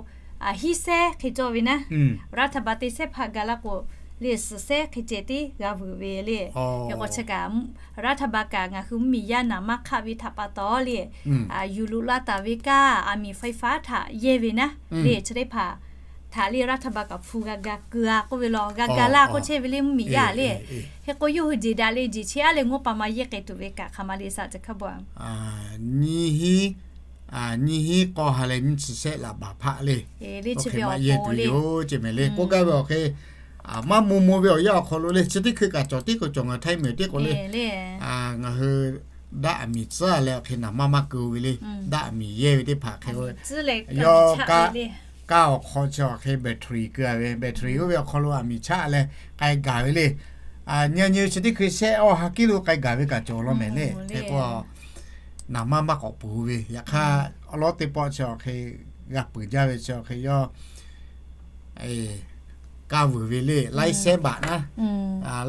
hiˉ sehˉ hk'e cawˇ ve naˉ. รัฐบาล teˇ sehˉ hpaˇ ga laˇ k'o le suhˍ sehˉ hk'e ceh tiˉ g'a vuiˬ ve le. Hk'e k'o chi kaꞈ รัฐบาล kaꞈ ngaˬ hui mvuhˇmiˬ yaˇ naˍ maˇ hk'aˆ ve htaꞈ pa taw le, yuˬ loꞈ la taˍ ve kaˇ อาหารไฟฟ้า htaꞈ yehˇ ve naˉ le chi teˇ hpaˍ htaꞈ le รัฐบาล kaꞈ hpu g'a ga keu-a k'oˆ ve law, g'a ga laˇ k'oˆ chehˇ ve le mvuhˇmiˬ yaˇ le. Hk'e k'o yawˇ hui jeˬ daꞈ le jeˬ chi aˉ leh งบประมาณ yehˇ k'ai tuˬ ve kaꞈ hk'aˬ ma le สามจังหวัด nyiˇ hinˉ, nyiˇ hinˉ k'awˇ ha leh nyiˇ chi shehˆ laꞈ baˬ hpaˆ le, le chi ve awˬ pon le yoˬ ceˇ mehˍ le. K'oˆ gaˇ ve awˬ hk'e maˇ mo mo ve awˬ yanˇ awˬ hk'aw lo le chi teˇ hkui kaꞈ cawˬ tiˉ k'o cawˬ ngaˬ htaiˇ miˬ tiˉ k'o le, ngaˬ hui daˆ aˬ miˍ tcuhˉ leh awˬ hk'e naˍ maˇ maˇ keu ve le, daˆ aˬ miˍ yehˇ ve teˇ hpaˍ hk'e yawˇ kaˇ awˬ hk'aw chi awˬ hk'e แบตเตอรี่ keu-a ve, แบตเตอรี่ oˇ ve awˬ hk'aw lo aˬ miˍ chaˆ leh k'ai gaˬ ve le. Nyi nyi chi teˇ hkui shehˆ awˇ ha kiˉ lo k'ai gaˬ ve kaꞈ cawˬ law mehˍ le. Hk'e k'o naˍ maˇ maˇ k'awꞈ peuˬ ve, yaꞈ hk'aˇ awˬ lawn teˇ pawˆ chi awˬ hk'e g'a peuˬ jaˇ ve chi awˬ hk'e yawˇ kaˇ vuiˬ ve le, laiˉ shehˉ baꞈ naˉ,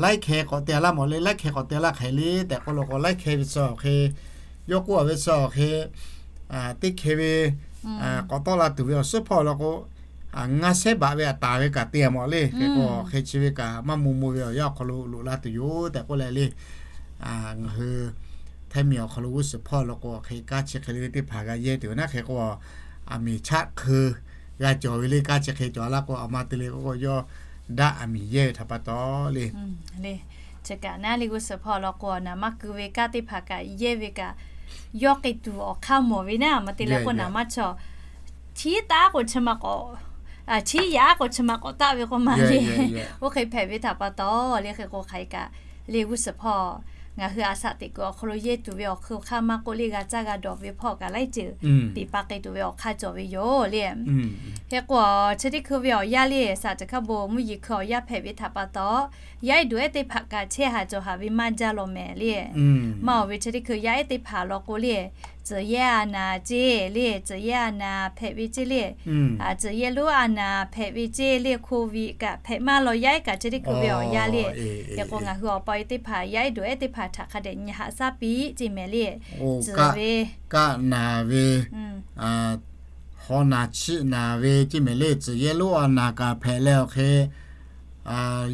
laiˉ hkeh k'awꞈ te-a laˇ mawˬ le, laiˉ hkeh k'awꞈ te-a laˇ hk'e le tehꞈ k'oˆ lo k'o, laiˉ hkeh ve chi awˬ hk'e yawˇ k'oˆ-a ve chi awˬ hk'e teˇ hkeh ve k'awꞈ tawˆ la tuˬ ve awˬ suhˉ hpawˇ law k'o, ngaˇ shehˉ baꞈ ve aꞈ taˍ ve kaꞈ te-a mawˬ le. Hk'e k'o hk'e chi ve kaꞈ maˇ mo mo ve awˬ yanˇ awˬ hk'aw lo loꞈ la tuˬ yoˬ tehꞈ k'oˆ leh le, ngaˬ hui htaiˇ miˬ awˬ hk'aw lo g'uˇ suhˍ hpawˇ law k'o, hk'e kaˇ chi hk'e le ve teˇ hpaˍ g'a yehˇ tuˬ ve naˉ. Hk'e k'o aˬ miˍ chaˆ hk'e g'a cawˬ ve le, kaˇ chi hk'e cawˬ laˇ k'o, aˬ ma te le k'oˆ k'o yawˇ daˆ aˬ miˍ yehˇ ve htaꞈ pa taw le. Chi kaꞈ naˉ le g'uˇ suhˍ hpawˇ law k'o, naˍ maˇ keu ve kaˇ teˇ hpaˍ kaꞈ yehˇ ve kaꞈ yawˇ k'ai tuˬ awˬ hk'aˇ mawˬ ve naˉ, aˬ ma te le k'o naˍ maˇ chaw chiˉ taˉ k'o chi ma k'awꞈ, chiˉ yaꞈ k'o chi ma k'awꞈ taˆ ve k'oˆ ma le. Oˇ hk'e hpehꞈ ve htaꞈ pa taw le, hk'e k'o hk'aˬ hk'e kaꞈ le g'uˇ suhˍ hpawˇ ngaˬ hui aˬ shaꞈ teꞈ kuiˬ awˬ hk'aw lo yehˇ tuˬ ve awˬ hk'aˇ maˇ k'oˆ le, g'a caˇ g'a dawˬ ve hpawˇ kaꞈ laiˉ ceuˬ piˍ pa k'ai tuˬ ve awˬ hk'aˇ cawˬ ve yoˬ le. Hk'e k'o chi teˇ hkui ve awˬ yanˇ le, สามจังหวัด mvuhˇ yeˬ hkui awˬ yanˇ hpehꞈ ve htaꞈ pa taw, yaˇ ehˉ duˬ ehˉ teˇ hpaˍ kaꞈ chehˇ haˍ cawˬ haˍ ve maˇ jaˇ law mehˍ le. Maˇ awˬ ve chi teˇ hkui yaˇ ehˉ teˇ hpaˍ law k'o le, 职业 အာဏာ ceˇ le, 职业 အာဏာ hpehꞈ ve ceˇ le, 职业 lonˉ အာဏာ hpehꞈ ve ceˇ le, โควิด kaꞈ hpehꞈ maˇ law yaˇ ehˉ kaꞈ chi teˇ hkui ve awˬ yanˇ le. Hk'e k'o ngaˬ hui awˬ pa e teˇ hpaˍ yaˇ ehˉ duˬ ehˉ teˇ hpaˍ htaꞈ hk'a dehꞈ nyi haꞈ shaˉ piˇ ceˇ mehˍ le. Kaˆ naˬ ve, haw naˬ chiˆ naˬ ve ceˇ mehˍ le, 职业 lonˉ อาณา kaꞈ hpehꞈ leh awˬ hk'e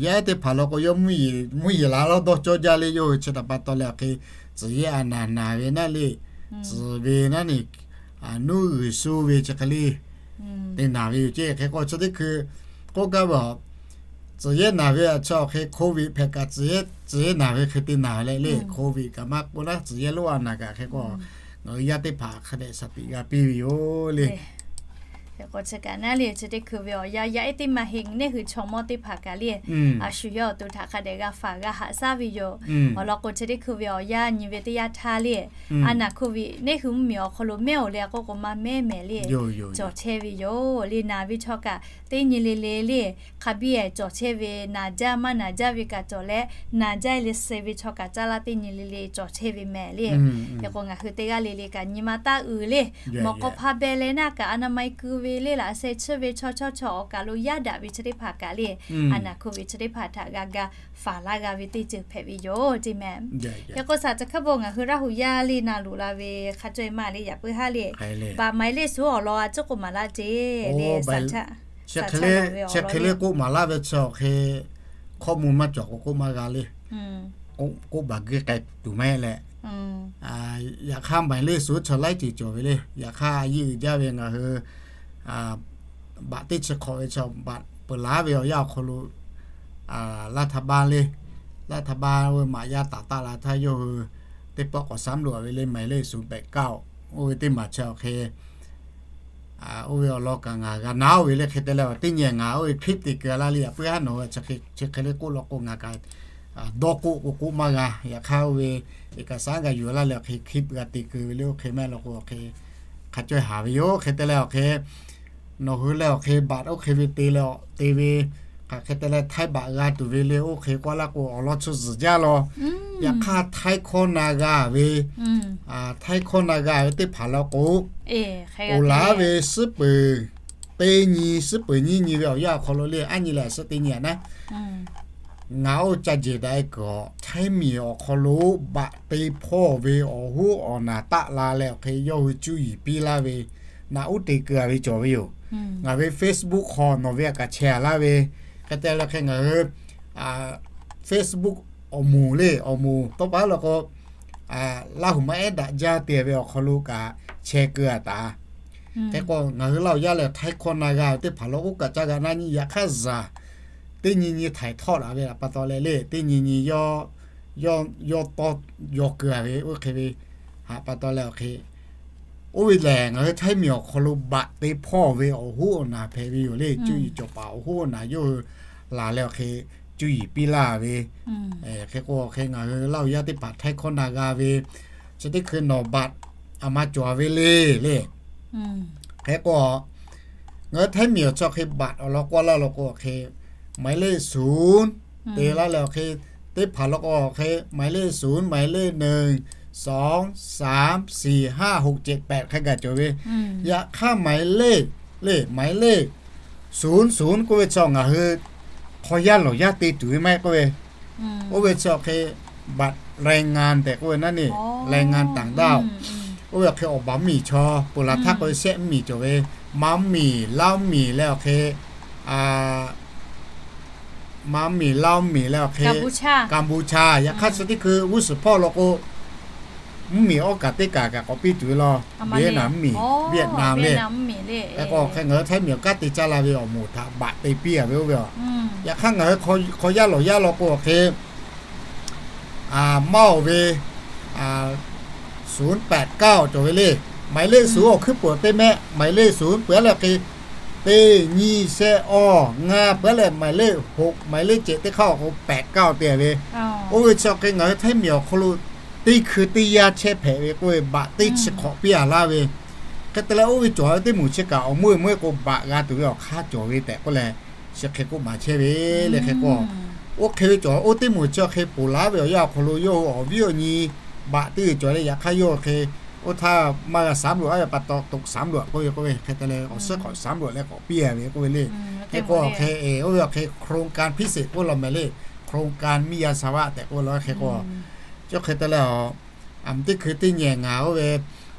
yaˇ ehˉ teˇ hpaˍ law k'o yawˇ mvuhˇ yeˬ la lawˇ dawˇ cawˇ jaˇ le, yawˇ hui chi htaꞈ pa taw leh awˬ hk'e 职业 အာဏာ naˬ ve naˉ le, tcuhˍ ve naˉ ne, nuˇ g'uiˬ shu ve chi hk'e le te naˬ ve yoˬ ceˇ. Hk'e k'o chi teˇ hkui k'oˆ gaˇ ve aˬ, 职业 naˬ ve aˬ chi awˬ hk'e โควิด hpehꞈ kaꞈ 职业 naˬ ve hk'e te naˬ leh le, โควิด kaꞈ maˇ k'oˆ naˉ 职业 lonˉ อาณา kaꞈ hk'e k'o ngaˬ hui yaˇ teˇ hpaˍ hk'a dehꞈ shaˍ tiꞈ g'a piˇ ve yoˬ le. Hk'e k'o chi kaꞈ naˉ le chi teˇ hkui ve awˬ yanˇ yaˇ ehˉ teˇ maˇ heˆ neˇ hui chaw mawˇ teˇ hpaˍ kaꞈ le, a shu yawˇ awˬ to htaꞈ hk'a dehꞈ g'a faˍ g'a haꞈ shaˉ ve yoˬ. Awˬ lawn k'o chi teˇ hkui ve awˬ yanˇ nyi ve teˇ yanˇ htaˇ le, a naˬ โควิด neˇ hui mvuhˇmiˬ awˬ hk'aw lo mehˉ-oˬ le k'oˆ k'o maˇ mehˉ mehˍ le, cawˬ chehˇ ve yoˬ le. Naˬ ve chaw kaꞈ teˇ nyi le le le, hk'a biˇ cawˬ chehˇ ve, naˬ jaˇ maˇ naˬ jaˇ ve kaꞈ cawˬ leh, naˬ jaˇ le suh ve chaw kaꞈ caˇ laˇ teˇ nyi le le cawˬ chehˇ ve mehˍ le. Hk'e k'o ngaˬ hui teˇ g'aˇ le le kaꞈ nyi ma taˇ uiˍ le, mawꞈ k'aw hpa beh leh naˆ kaꞈ อนามัย keu ve le, laꞈ sheh chiˇ ve chaw chaw chaw awˬ kaˬ lo yaˇ daꞈ ve chi teˇ hpaˍ kaꞈ le, a naˬ โควิด chi teˇ hpaˍ htaꞈ g'a ga faˍ laˇ g'a ve teˇ ceuˬ hpehꞈ ve yoˬ ceˇ mehˍ. Hk'e k'o สามจังหวัด ngaˬ hui Laˇ huˍ yaˇ le naˬ loꞈ la ve hk'a caweh maˇ le yaꞈ puiˉ haˉ le, บัตรหมายเลขศูนย์ awˬ lawn a ciˉ k'oˆ maˍ laˇ ceˇ le, chi hk'e le k'oˆ maˍ laˇ ve chi awˬ hk'e hkawˇ mvuh maˇ cawˬ k'o k'oˆ maˇ g'a le, k'oˆ baˬ geuˆ k'ai tuˬ mehˆ leh, yaꞈ hk'aˇ หมายเลขศูนย์ chi laiˉ ceuˬ cawˬ ve le. Yaꞈ hk'aˇ a yeˇ uiˍ jaˇ ve ngaˬ hui บัตร teˇ chi hk'awꞈ ve chi บัตร peuˬ laˉ ve awˬ yanˇ awˬ hk'aw lo laˇ htaˇ baˇ le, laˇ htaˇ baˇ oˇ ve maꞈ yaˇ taˍ taˆ la htaˇ yawˇ hui teˇ pawˆ k'awꞈ สำรวจ ve le, หมายเลขศูนย์แปดเก้า oˇ ve teˇ maˬ chi awˬ hk'e oˇ ve awˬ lawn kaꞈ ngaˬ g'a naˉ-oˬ ve le. Hk'e te leh teˇ nyi ngaˬ oˇ ve คลิป te keu-a laˇ le, yaꞈ puiˉ haˉ nawˬ hui chi hk'e le k'oˆ law k'o ngaˬ kaꞈ dawˇ k'oˆ k'o k'oˆ maˇ g'a. Yaꞈ hk'aˇ oˇ ve เอกสาร g'a yuˬ laˇ leh awˬ hk'e คลิป g'a te keu ve le. Oˇ hk'e maˇ heˆ law k'o awˬ hk'e hk'a caweh haˍ ve yoˬ. Hk'e te leh awˬ hk'e nawˬ hui leh awˬ hk'e บัตร oˇ hk'e ve te leh te ve, hk'aˬ hk'e te leh htaiˇ บัตร g'a tuˬ ve le. Oˇ hk'e k'oˆ laˇ k'o awˬ lawn chi zuhˬ jaˇ law. Yaꞈ hk'aˇ htaiˇ hkawˇ na g'a ve, htaiˇ hkawˇ na g'a ve teˇ hpaˍ law k'o, oˬ laˉ ve suhˉ peuˬ teˇ nyi, suhˉ peuˬ nyiˇ nyi ve awˬ yanˇ awˬ hk'aw lo le, aˉ nyi leh suhˉ teˇ nyi aꞈ naˉ, ngaˬ oˇ ca jeˬ daꞈ-e kuiˬ awˬ, htaiˇ miˬ awˬ hk'aw lo บัตร te hpawˇ ve awˬ hoˉ awˬ naˬ taˆ la leh awˬ hk'e yawˇ hui cuˇ yiˍ piˇ laˇ ve, naꞈ uˉ te keu-a ve cawˬ ve yoˬ. Ngaˬ ve Facebook hk'aw nawˬ ve aꞈ kaꞈ chehˇ-a laˇ ve, hk'e te leh hk'e ngaˬ hui Facebook awˬ moˍ le, awˬ moˍ tawˇ pa la k'o, Laˇ huˍ maˇ ehˉ daꞈ jaˇ te ve awˬ hk'aw lo kaꞈ chehˇ keu a taˍ. Hk'e k'o ngaˬ hui Laˇ huˍ yaˇ leh Htaiˇ hkawˇ na g'a ve teˇ hpaˍ lo k'oˆ kaꞈ caˇ g'a naˇ nyi, yaꞈ hk'aˇ zuhꞈ teˇ nyi nyi htaiˍ htawˆ la ve pa taw leh le, teˇ nyi nyi yawˇ yawˇ tawˇ yaw keu a ve oˇ hk'e ve haꞈ pa taw leh awˬ hk'e, oˇ ve lehˬ ngaˬ hui Htaiˇ miˬ awˬ hk'aw lo baꞈ te hpawˇ ve awˬ hoˉ awˬ naˬ hpehꞈ ve yoˬ le. Cuˇ yiˍ cawˬ paˍ awˬ hoˉ awˬ naˬ yawˇ hui laˬ leh awˬ hk'e, cuˇ yiˍ piˇ laˇ ve. Hk'e k'o hk'e ngaˬ hui Laˇ huˍ yaˇ teˇ hpaˍ Htaiˇ hkawˇ na g'a ve, chi teˇ hkui nawˬ baꞈ aˬ ma cawˬ ve le le. Hk'e k'o ngaˬ hui Htaiˇ miˬ awˬ chi awˬ hk'e baꞈ awˬ lawn k'oˆ laˇ law k'o awˬ hk'e, หมายเลขศูนย์ te laˇ leh awˬ hk'e, teˇ hpaˍ law k'o awˬ hk'e หมายเลขศูนย์ หมายเลขหนึ่ง สอง สาม สี่ ห้า หก เจ็ด แปด hk'e gaˬ cawˬ ve. Yaꞈ hk'aˇ หมายเลข le หมายเลขศูนย์ศูนย์ k'oˆ ve chi ngaˬ hui hk'aw yaˇ lawˬ yaˇ te tuˬ ve maˇ heˆ k'oˆ ve, oˇ ve chi awˬ hk'e บัตรแรงงาน tehꞈ k'oˆ ve naˉ ne, แรงงานต่างด้าว. Oˇ ve awˬ hk'e awˬ baˬ mvuhˇ miˬ chaw ponˬ laˬ htaˇ k'oˆ ve shehˆ mvuhˇ miˬ cawˬ ve, maˇ mvuhˇ miˬ, Laˇ mvuhˇ miˬ leh awˬ hk'e, maˇ mvuhˇ miˬ, Laˇ mvuhˇ miˬ leh awˬ hk'e, Kaˍbuˍchaˇ. Yaꞈ hk'aˇ chi teˇ hkui g'uˇ suhˍ hpawˇ law k'o, mvuhˇ miˬ awˇ kaꞈ teˇ kaˬ kaꞈ k'awꞈ piˇ tuˬ ve law. Vietnam mvuhˇ miˬ, Vietnam le. Hk'e k'o hk'e ngaˬ hui Htaiˇ miˬ awˬ kanˉ te caˇ la ve awˬ moˍ htaꞈ baꞈ te piˇ a ve oˇ ve a. Yaꞈ hk'aˇ ngaˬ hui hk'aw yaˇ lawˬ yaˇ law k'o awˬ hk'e, maˇ oˬ ve, ศูนย์แปดเก้า cawˬ ve le. หมายเลขศูนย์ awˬ hkuiˉ puiˍ teˇ mehˆ, หมายเลขศูนย์ peuˬ leh hk'e, teˇ nyiˇ shehˆ awˇ ngaˇ peuˬ leh หมายเลขหก หมายเลขเจ็ด teˇ hk'aˇ awˬ k'o แปดเก้า te ve. Oˇ ve chi awˬ hk'e ngaˬ hui Htaiˇ miˬ awˬ hk'aw lo teˇ hkui teˇ yanˇ chehˇ hpehꞈ ve k'oˆ ve baꞈ teˇ chi hk'awꞈ piˇ a laˇ ve. Hk'e te leh oˇ ve cawˬ ve teˇ moˍ chi kaꞈ awˬ moˇ e moˇ e k'o baꞈ g'a tuˬ ve awˬ hk'aˇ cawˬ ve tehꞈ k'oˆ leh, chi hk'e k'oˆ maˍ chehˇ ve le. Hk'e k'o oˇ hk'e ve cawˬ oˇ teˇ moˍ chi awˬ hk'e ponˬ laˬ ve awˬ yanˇ awˬ hk'aw lo yawˇ hui awˬ viˉ awˬ nyi baꞈ teˇ g'uiˬ cawˬ leh yaꞈ hk'aˇ yawˇ hui hk'e, oˇ htaˇ maˇ g'a สำรวจ a ve pa taw ตกสำรวจ k'oˆ ve k'oˆ ve hk'e te leh awˬ suhˉ k'awꞈ สำรวจ leh k'awꞈ piˇ a ve k'oˆ ve le. Hk'e k'o hk'e, oˇ ve awˬ hk'e โครงการพิเศษ k'oˆ law mehˍ le, โครงการ มิตรยานสาธารณะ tehꞈ k'oˆ ve law hk'e k'o, chi hk'e te leh a, teˇ hkui teˇ nyi ngaˬ oˇ ve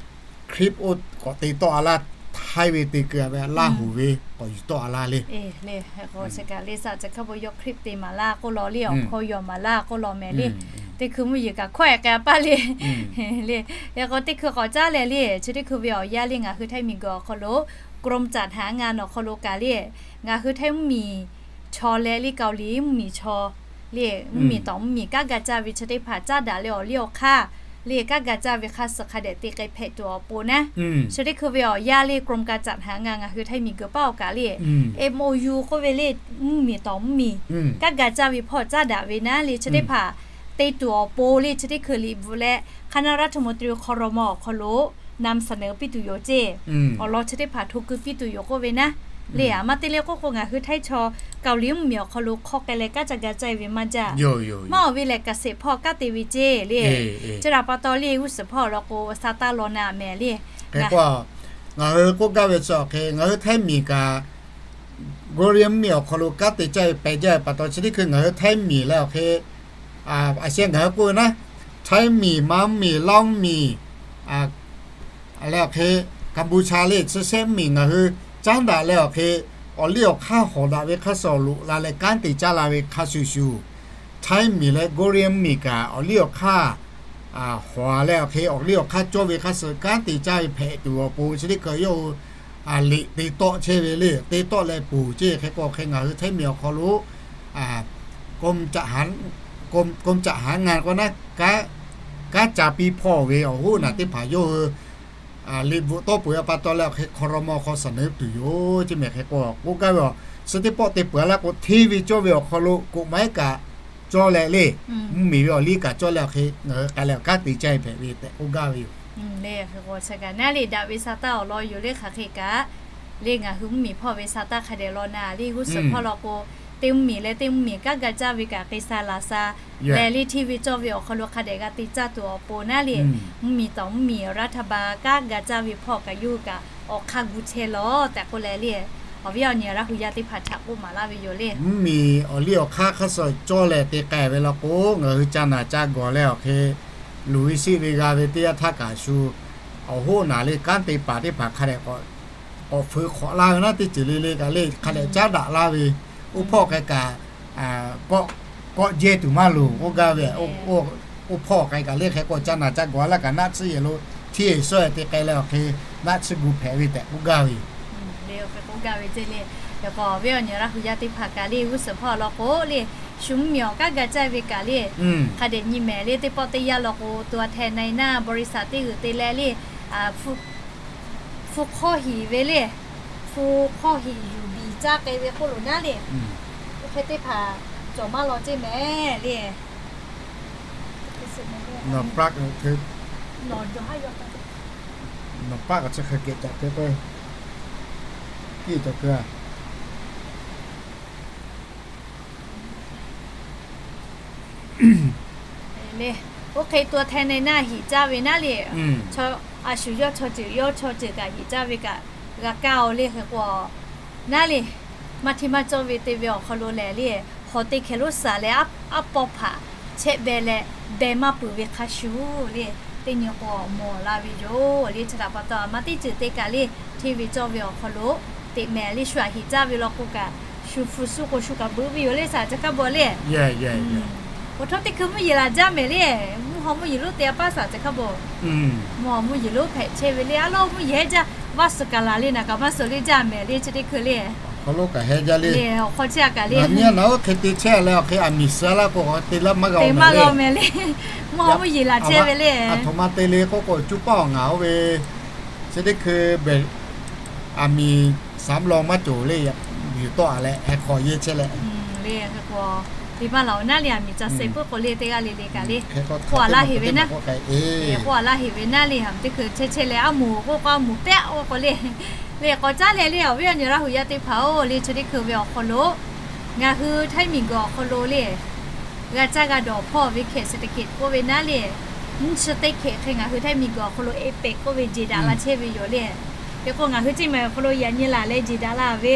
คลิป oˇ k'awꞈ te tawˆ a laˇ, Htaiˇ ve te keu a ve Laˇ huˍ ve k'awꞈ yuˬ tawˆ a laˇ le. Leh, k'o chi kaꞈ le saꞈ ca hk'a bon yawˇ คลิป te maˍ laˇ k'oˆ law le, awˬ hkawˇ yaw maˍ laˇ k'oˆ law mehˍ le. Teˇ hkui mvuhˇ yeˬ kaꞈ hkawehꞈ k'ai a paˇ le. Le, k'o teˇ hkui k'awꞈ caˉ leh le, chi teˇ hkui ve awˬ yanˇ le ngaˬ hui Htaiˇ miˬguiˬ awˬ hk'aw lo กรมจัดหางาน awˬ hk'aw lo kaꞈ le, ngaˬ hui Htaiˇ mvuhˇ miˬ chaw leh le Kaoˍliˍ mvuhˇ miˬ chaw le, mvuhˇ miˬ tawˍ mvuhˇ miˬ kanˉ ga caˇ ve chi teˇ hpaˍ caˉ daꞈ leh awˬ liˇ awˬ hk'aˇ le kanˉ ga caˇ ve hk'a suh hk'a dehꞈ te k'ai hpehꞈ tuˬ awˬ pon naˉ, chi teˇ hkui ve awˬ yanˇ le กรมการจัดหางาน ngaˬ hui Htaiˇ miˬguiˬ paˆ awˬ kaꞈ le MOU k'oˆ ve le, mvuhˇ miˬ tawˍ mvuhˇ miˬ kanˉ ga caˇ ve hpawˇ caˉ daꞈ ve naˉ le chi teˇ hpaˍ te tuˬ awˬ pon le chi teˇ hkui liꞈ bvuhꞈ leh คณะรัฐมนตรี ครม. awˬ hk'aw lo นำเสนอ piˇ tuˬ yoˬ ceˇ. Awˬ lawn chi teˇ hpaˍ hto keu piˇ tuˬ yoˬ k'oˆ ve naˉ le. Aˬ ma te le k'oˆ k'o ngaˬ hui Htaiˇ chaw Kaoˍliˍ mvuhˇ miˬ awˬ hk'aw lo hk'aw k'ai leh kanˉ ca ga caˇ ve maˇ jaˇ. Maˇ oˬ ve lehˬ เกษตร hpawˇ kanˉ te ve ceˇ le. Chi htaꞈ pa taw le g'uˇ suhˍ hpawˇ awˬ lawn k'o sa taˇ law na mehˍ le. Hk'e k'o, ngaˬ hui k'oˆ gaˇ ve chi awˬ hk'e ngaˬ hui Htaiˇ miˬ kaꞈ Korean mvuhˇ miˬ awˬ hk'aw lo kanˉ te caˇ ve pehˬ jaˇ ve pa taw chi teˇ hkui ngaˬ hui Htaiˇ miˬ leh awˬ hk'e, a sheh ngaˬ hui k'oˆ ve naˉ, Htaiˇ miˬ, Maˇ mvuhˇ miˬ, Laˇ mvuhˇ miˬ, leh awˬ hk'e Kaˍbuˍchaˇ le chi shehˆ mvuhˇ miˬ ngaˬ hui caˉ daꞈ leh awˬ hk'e awˬ liˇ awˬ hk'aˇ hawˍ daꞈ ve hk'a shuˍ loꞈ la leh kanˉ te caˇ la ve hk'a shuˍ shuˍ, Htaiˇ miˬ leh Korean mvuhˇ miˬ kaꞈ awˬ liˇ awˬ hk'aˇ hawˍ leh awˬ hk'e awˬ liˇ awˬ hk'aˇ cawˇ ve hk'a shuˍ kanˉ te caˇ ve hpehꞈ tuˬ awˬ pon chi teˇ hkui yawˇ hui liꞈ te tawˆ chehˇ ve le, te tawˆ leh ponˬ ceˇ. Hk'e k'o hk'e ngaˬ hui Htaiˇ miˬ awˬ hk'aw lo กรมจัดหา กรม กรมจัดหางาน k'o naˉ, kanˉ ca piˇ hpawˇ ve awˬ hoˉ naˬ teˇ hpaˍ yawˇ hui liꞈ bvuhꞈ tawˇ peuˬ a pa taw leh awˬ hk'e ครม. hk'aw เสนอ tuˬ yoˬ ceˇ mehˍ. Hk'e k'o k'oˆ gaˇ ve a, chi teˇ pawˆ te peuˬ a laˇ k'o hteˇ ve cawˇ ve awˬ hk'aw lo กฎหมาย kaꞈ cawˇ leh le, mvuhˇ miˬ ve awˬ liˇ kaꞈ cawˇ leh awˬ hk'e ngaˬ hui k'ai leh kanˉ te caˇ ve hpehꞈ ve tehꞈ k'oˆ gaˇ ve yoˬ. Naˉ le daꞈ ve sa taˇ awˬ lawn yoˬ le hk'aˬ hk'e kaꞈ le ngaˬ hui mvuhˇ miˬ hpawˇ ve sa taˇ hk'a dehꞈ law na le g'uˇ suhˍ hpawˇ law k'o, teˇ mvuhˇ miˬ leh teˇ mvuhˇ miˬ kanˉ ga caˇ ve kaꞈ k'ai sha laˬ sha leh le hteˇ ve cawˇ ve awˬ hk'aw lo hk'a dehꞈ g'a te caˇ tuˬ awˬ pon naˉ le, mvuhˇ miˬ tawˍ mvuhˇ miˬ รัฐบาล kanˉ ga caˇ ve hpawˇ kaꞈ yawˇ hui kaꞈ awˬ hk'aˇ gu chehˇ lawˬ tehꞈ k'oˆ leh le, awˬ viˉ awˬ nyi Laˇ huˍ yaˇ teˇ hpaˍ htaꞈ k'oˆ maˍ laˇ ve yoˬ le. Mvuhˇ miˬ awˬ liˇ awˬ hk'aˇ hk'a shuˍ cawˇ leh te k'ai ve law k'o ngaˬ hui ca naˬ ca gawˬ leh awˬ hk'e luˬ ve shiˆ ve g'a ve teˇ yanˇ htaˇ kaꞈ shu awˬ hoˉ naˬ le kanˉ te paˍ teˇ hpaˍ hk'a dehꞈ k'awꞈ feu hk'awꞈ laˇ ve naˉ teˇ ceuˬ le le kaꞈ le hk'a dehꞈ caˉ daꞈ laˇ ve, oˇ hpawˇ hk'e kaꞈ kawˆ kawˆ jehˇ tuˬ maˇ loˍ k'oˆ gaˇ ve. Oˇ hpawˇ k'ai kaꞈ le hk'e k'o ca naˬ ca gawˬ a laˇ kaꞈ naˆ tsuhˇ yehˬ lo htiˇ eˬ shawˉ eˬ te k'ai leh awˬ hk'e naˆ tsuhˇ gu hpehꞈ ve tehꞈ k'oˆ gaˇ ve yoˬ. Leh awˬ hk'e k'oˆ gaˇ ve ceˇ le. Yaꞈ k'o awˬ viˉ awˬ nyi Laˇ hu yaˇ teˇ hpaˍ kaꞈ le g'uˇ suhˍ hpawˇ law k'o le, shu mvuhˇmiˬ awˬ kanˉ ga caˇ ve kaꞈ le, hk'a dehꞈ nyi mehˍ le. Teˇ pawˆ teˇ yanˇ law k'o to a hteh na e naˇ bawˇ riˍ saˍ teˇ g'uiˬ te leh le, hpu hk'awˇ hiˍ ve le, hpu hk'awˇ hiˍ yuˬ biˬ caˇ k'ai ve k'oˆ loˬ naˉ le. Oˇ hk'e teˇ hpaˍ cawˬ maˇ law ceˇ mehˍ le. Nawˬ paˆ kaꞈ chi hk'e geh caꞈ te k'o, kiˇ caꞈ keu a le. Oˇ hk'e to a hteh na e naˇ hiˍ caˇ ve naˉ le. A shu yawˇ chaw ceuˬ yawˇ chaw ceuˬ kaꞈ hiˍ caˇ ve kaꞈ g'a kaˇ oˬ le. Hk'e k'o naˉ le, maˇ hteˇ maˇ cawˇ ve te ve awˬ hk'aw lo lehˬ le, hawˬ te hkeh lonˉ saˍ leh aˉ pawˇ hpaꞈ chehˇ beh leh beh maˇ peuˬ ve hk'a shuˍ le, teˇ nyi k'o mawˬ la ve yoˬ le. Chi htaꞈ pa taw a ma teˇ ceuˬ te kaꞈ le, hteˇ ve cawˇ ve awˬ hk'aw lo teꞈ mehˍ le. Shu aꞈ hiˍ caˇ ve law k'o kaꞈ, shu hpu suh k'o shu kaꞈ beuꞈ ve yoˬ le saˍ ca hk'a bawˬ le. Awˬ htawˇ teˇ hkui mvuhˇ yeˬ laˬ jaˇ mehˍ le. Mvuhˇ haw mvuhˇ yeˬ lonˉ te a paˇ saˍ ca hk'a bawˬ. Mvuhˇ haw mvuhˇ yeˬ lonˉ hpehꞈ chehˇ ve le. A lawˉ mvuhˇ yeˬ hehˉ jaˇ, vaˇ suhˍ kaˍ laˬ le naˍ kaꞈ maˇ suhˍ le jaˇ mehˍ le. Chi teˇ hkui le awˬ hk'aw lo kaꞈ hehˉ jaˇ le. Awˬ hk'aw chehˇ a kaꞈ le, naˍ miˇ a naˍ oˇ hk'e te chehˇ a leh awˬ hk'e aˬ miˍ suh a laˇ k'o te laˇ maˇ g'a maˇ g'a mehˍ le. Mvuhˇ haw mvuhˇ yeˬ laˬ chehˇ ve le. Aˬ htoꞈ ma te le k'oˆ k'o, cuˇ paˆ awˬ ngaˬ oˇ ve chi teˇ hkui beh aˬ miˍ saˍ mvuhˇ law maˇ cawˬ le. Yuˬ tawˆ a leh heh hk'aw yehˇ chehˇ leh le, hk'e k'o te maˇ laˬ oˬ naˉ le. Aˬ miˍ ca se puiˉ k'o le teˇ g'aˇ le le kaꞈ le, k'oˆ a laˇ heˍ ve naˉ, k'oˆ a laˇ heˍ ve naˉ le. Aˬ miˍ teˇ hkui chehˇ chehˇ leh aˉ moˍ k'oˆ k'o aˉ moˍ pehˆ k'oˆ k'o le. Le k'awꞈ caˉ leh le awˬ viˉ awˬ nyi Laˇ hu yaˇ teˇ hpaˍ oˬ le, chi teˇ hkui ve awˬ hk'aw lo ngaˬ hui Htaiˇ miˬ guiˬ awˬ hk'aw lo le g'a caˇ g'a dawˬ hpawˇ ve hkehꞈ เศรษฐกิจ k'oˆ ve naˉ le, nyiˇ chi teˇ hkehꞈ hk'e ngaˬ hui Htaiˇ miˬ guiˬ awˬ hk'aw lo e pehꞈ k'oˆ ve jeˬ daꞈ la chehˇ ve yoˬ le. Hk'e k'o ngaˬ hui Ceˇ maiˍ awˬ hk'aw lo yaꞈ nyi laˬ leh jeˬ daꞈ la ve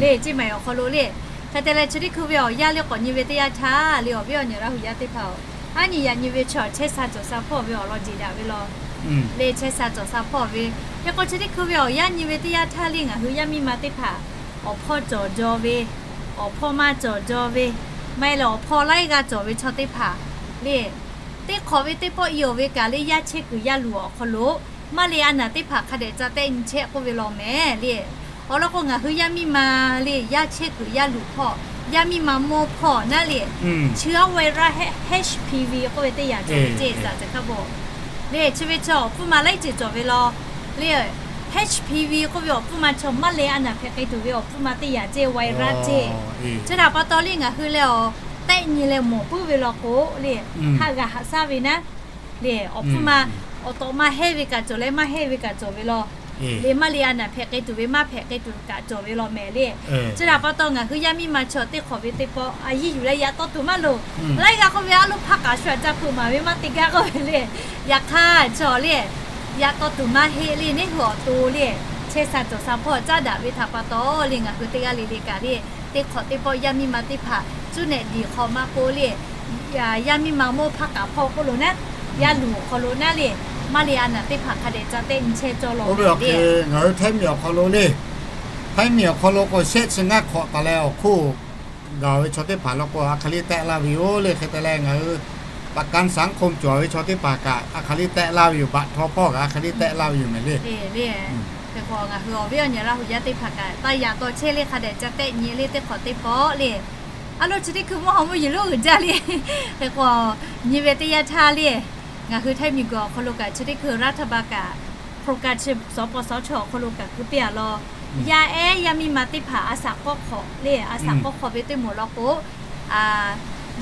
le, Ceˇ maiˍ awˬ hk'aw lo le. Hk'e te leh chi teˇ hkui ve awˬ yanˇ le k'awꞈ nyi ve teˇ yanˇ htaˇ le awˬ viˉ awˬ nyi Laˇ hu yaˇ teˇ hpaˍ oˬ, aˉ nyi yaꞈ nyi ve chaw chehˇ sha cawˬ sha hpawˇ ve awˬ lawn jeˬ daꞈ ve law le, chehˇ sha cawˬ sha hpawˇ ve. Hk'e k'o chi teˇ hkui ve awˬ yanˇ nyi ve teˇ yanˇ htaˇ le ngaˬ hui yaˇ miˇ ma teˇ hpaˍ awˬ hpawˇ cawˬ jaw ve, awˬ hpawˇ maˇ cawˬ jaw ve, maˇ heˆ leh awˬ hpawˇ laiˉ g'aˇ cawˬ ve chaw teˇ hpaˍ le, teˇ hk'awꞈ ve teˇ pawˆ i awˬ ve kaꞈ le yaˇ chehˇ kuiˬ yaˇ luˬ awˬ hk'aw lo maˇ le a naˍ teˇ hpaˍ hk'a dehꞈ ca tehˆ nyi chehˇ k'oˆ ve law mehˍ le. Awˬ lawn k'o ngaˬ hui yaˇ miˇ ma le yaˇ chehˇ kuiˬ yaˇ luˬ hpawˇ, yaˇ miˇ ma mawˇ hpawˇ naˉ le, chi a virus H P V k'oˆ ve teˇ yanˇ cawˬ ve ceˇ saˍ ca hk'a bawˬ le. Chi ve chaw awˬ pfuhˇ ma laiˉ ceuˬ cawˬ ve law le, H P V k'oˆ ve awˬ pfuhˇ ma chaw maˇ le a naˍ hpehꞈ k'ai tuˬ ve awˬ pfuhˇ ma teˇ yanˇ ceˇ virus ceˇ. Chi htaꞈ pa taw le ngaˬ hui leh awˬ tehˆ nyi leh mawˬ puiˉ ve law k'o le, haꞈ g'a haꞈ shaˉ ve naˉ le, awˬ pfuhˇ ma awˬ tawꞈ ma hehˇ ve kaꞈ cawˬ leh maˇ hehˇ ve kaꞈ cawˬ ve law le, maˇ le a naˍ hpehꞈ k'ai tuˬ ve maˇ hpehꞈ k'ai tuˬ kaꞈ cawˬ ve law mehˍ le. Chi htaꞈ pa taw ngaˬ hui yaˇ miˇ ma chaw teˇ hk'awꞈ ve teˇ pawˆ a yiˇ yuˬ leh yaꞈ taw tuˬ maˇ loˍ. Laiˉ g'aˇ k'oˆ ve a loˍ hpaˇ k'aꞈ shu aꞈ ca hpeuꞈ maˍ ve maˇ te gaˇ k'oˆ ve le. Yaꞈ hk'aˇ chaw le yaꞈ taw tuˬ maˇ heˆ le, neˇ hui awˬ to le chehˇ sha cawˬ sha hpawˇ caˉ daꞈ ve htaꞈ pa taw le ngaˬ hui teˇ g'aˇ le le kaꞈ le teˇ hk'awꞈ teˇ pawˆ yaˇ miˇ ma teˇ hpaˍ cuˉ nehꞈ diˬ hk'aw maˇ k'oˆ le, yaˇ miˇ ma mawˇ hpaˇ k'aꞈ hpawˇ k'oˆ lo naˉ, yaˇ luˬ awˬ hk'aw lo naˉ le, maˇ le a naˍ teˇ hpaˍ hk'a dehꞈ ca tehˆ nyi chehˇ cawˇ law ve le. Ngaˬ hui Htaiˇ miˬ awˬ hk'aw lo le, Htaiˇ miˬ awˬ hk'aw lo k'o shehˆ chi ngaˇ hk'awꞈ taˍ leh awˬ hk'oˆ gaˬ ve chaw teˇ hpaˍ law k'o a hk'aˬ liˇ tehˆ laˇ ve yoˬ le. Hk'e te leh ngaˬ hui ประกันสังคม cawˬ ve chaw teˇ hpaˍ kaꞈ a hk'aˬ liˇ tehˆ laˇ ve yoˬ. Baꞈ htaw hpawˇ kaꞈ a hk'aˬ liˇ tehˆ laˇ ve yoˬ mehˍ le. Hk'e k'o ngaˬ hui awˬ viˉ awˬ nyi Laˇ hu yaˇ teˇ hpaˍ kaꞈ taˇ yaꞈ taw chehˇ le hk'a dehꞈ ca tehˆ nyi le teˇ hk'awꞈ teˇ pawˆ le. A loˍ chi teˇ hkui mvuhˇ haw mvuhˇ yeˬ lonˉ uiˍ jaˇ le. Hk'e k'o nyi ve teˇ yanˇ htaˇ le ngaˬ hui Htaiˇ miˬ guiˬ awˬ hk'aw lo kaꞈ chi teˇ hkui รัฐบาล kaꞈ โครงการ chi สปสช awˬ hk'aw lo kaꞈ keu piˇ a law, yaˇ ehˉ yaˇ miˇ ma teˇ hpaˍ a shaꞈ k'awˇ hk'awꞈ le, a shaꞈ k'awˇ hk'awꞈ ve teˇ moˍ law k'o,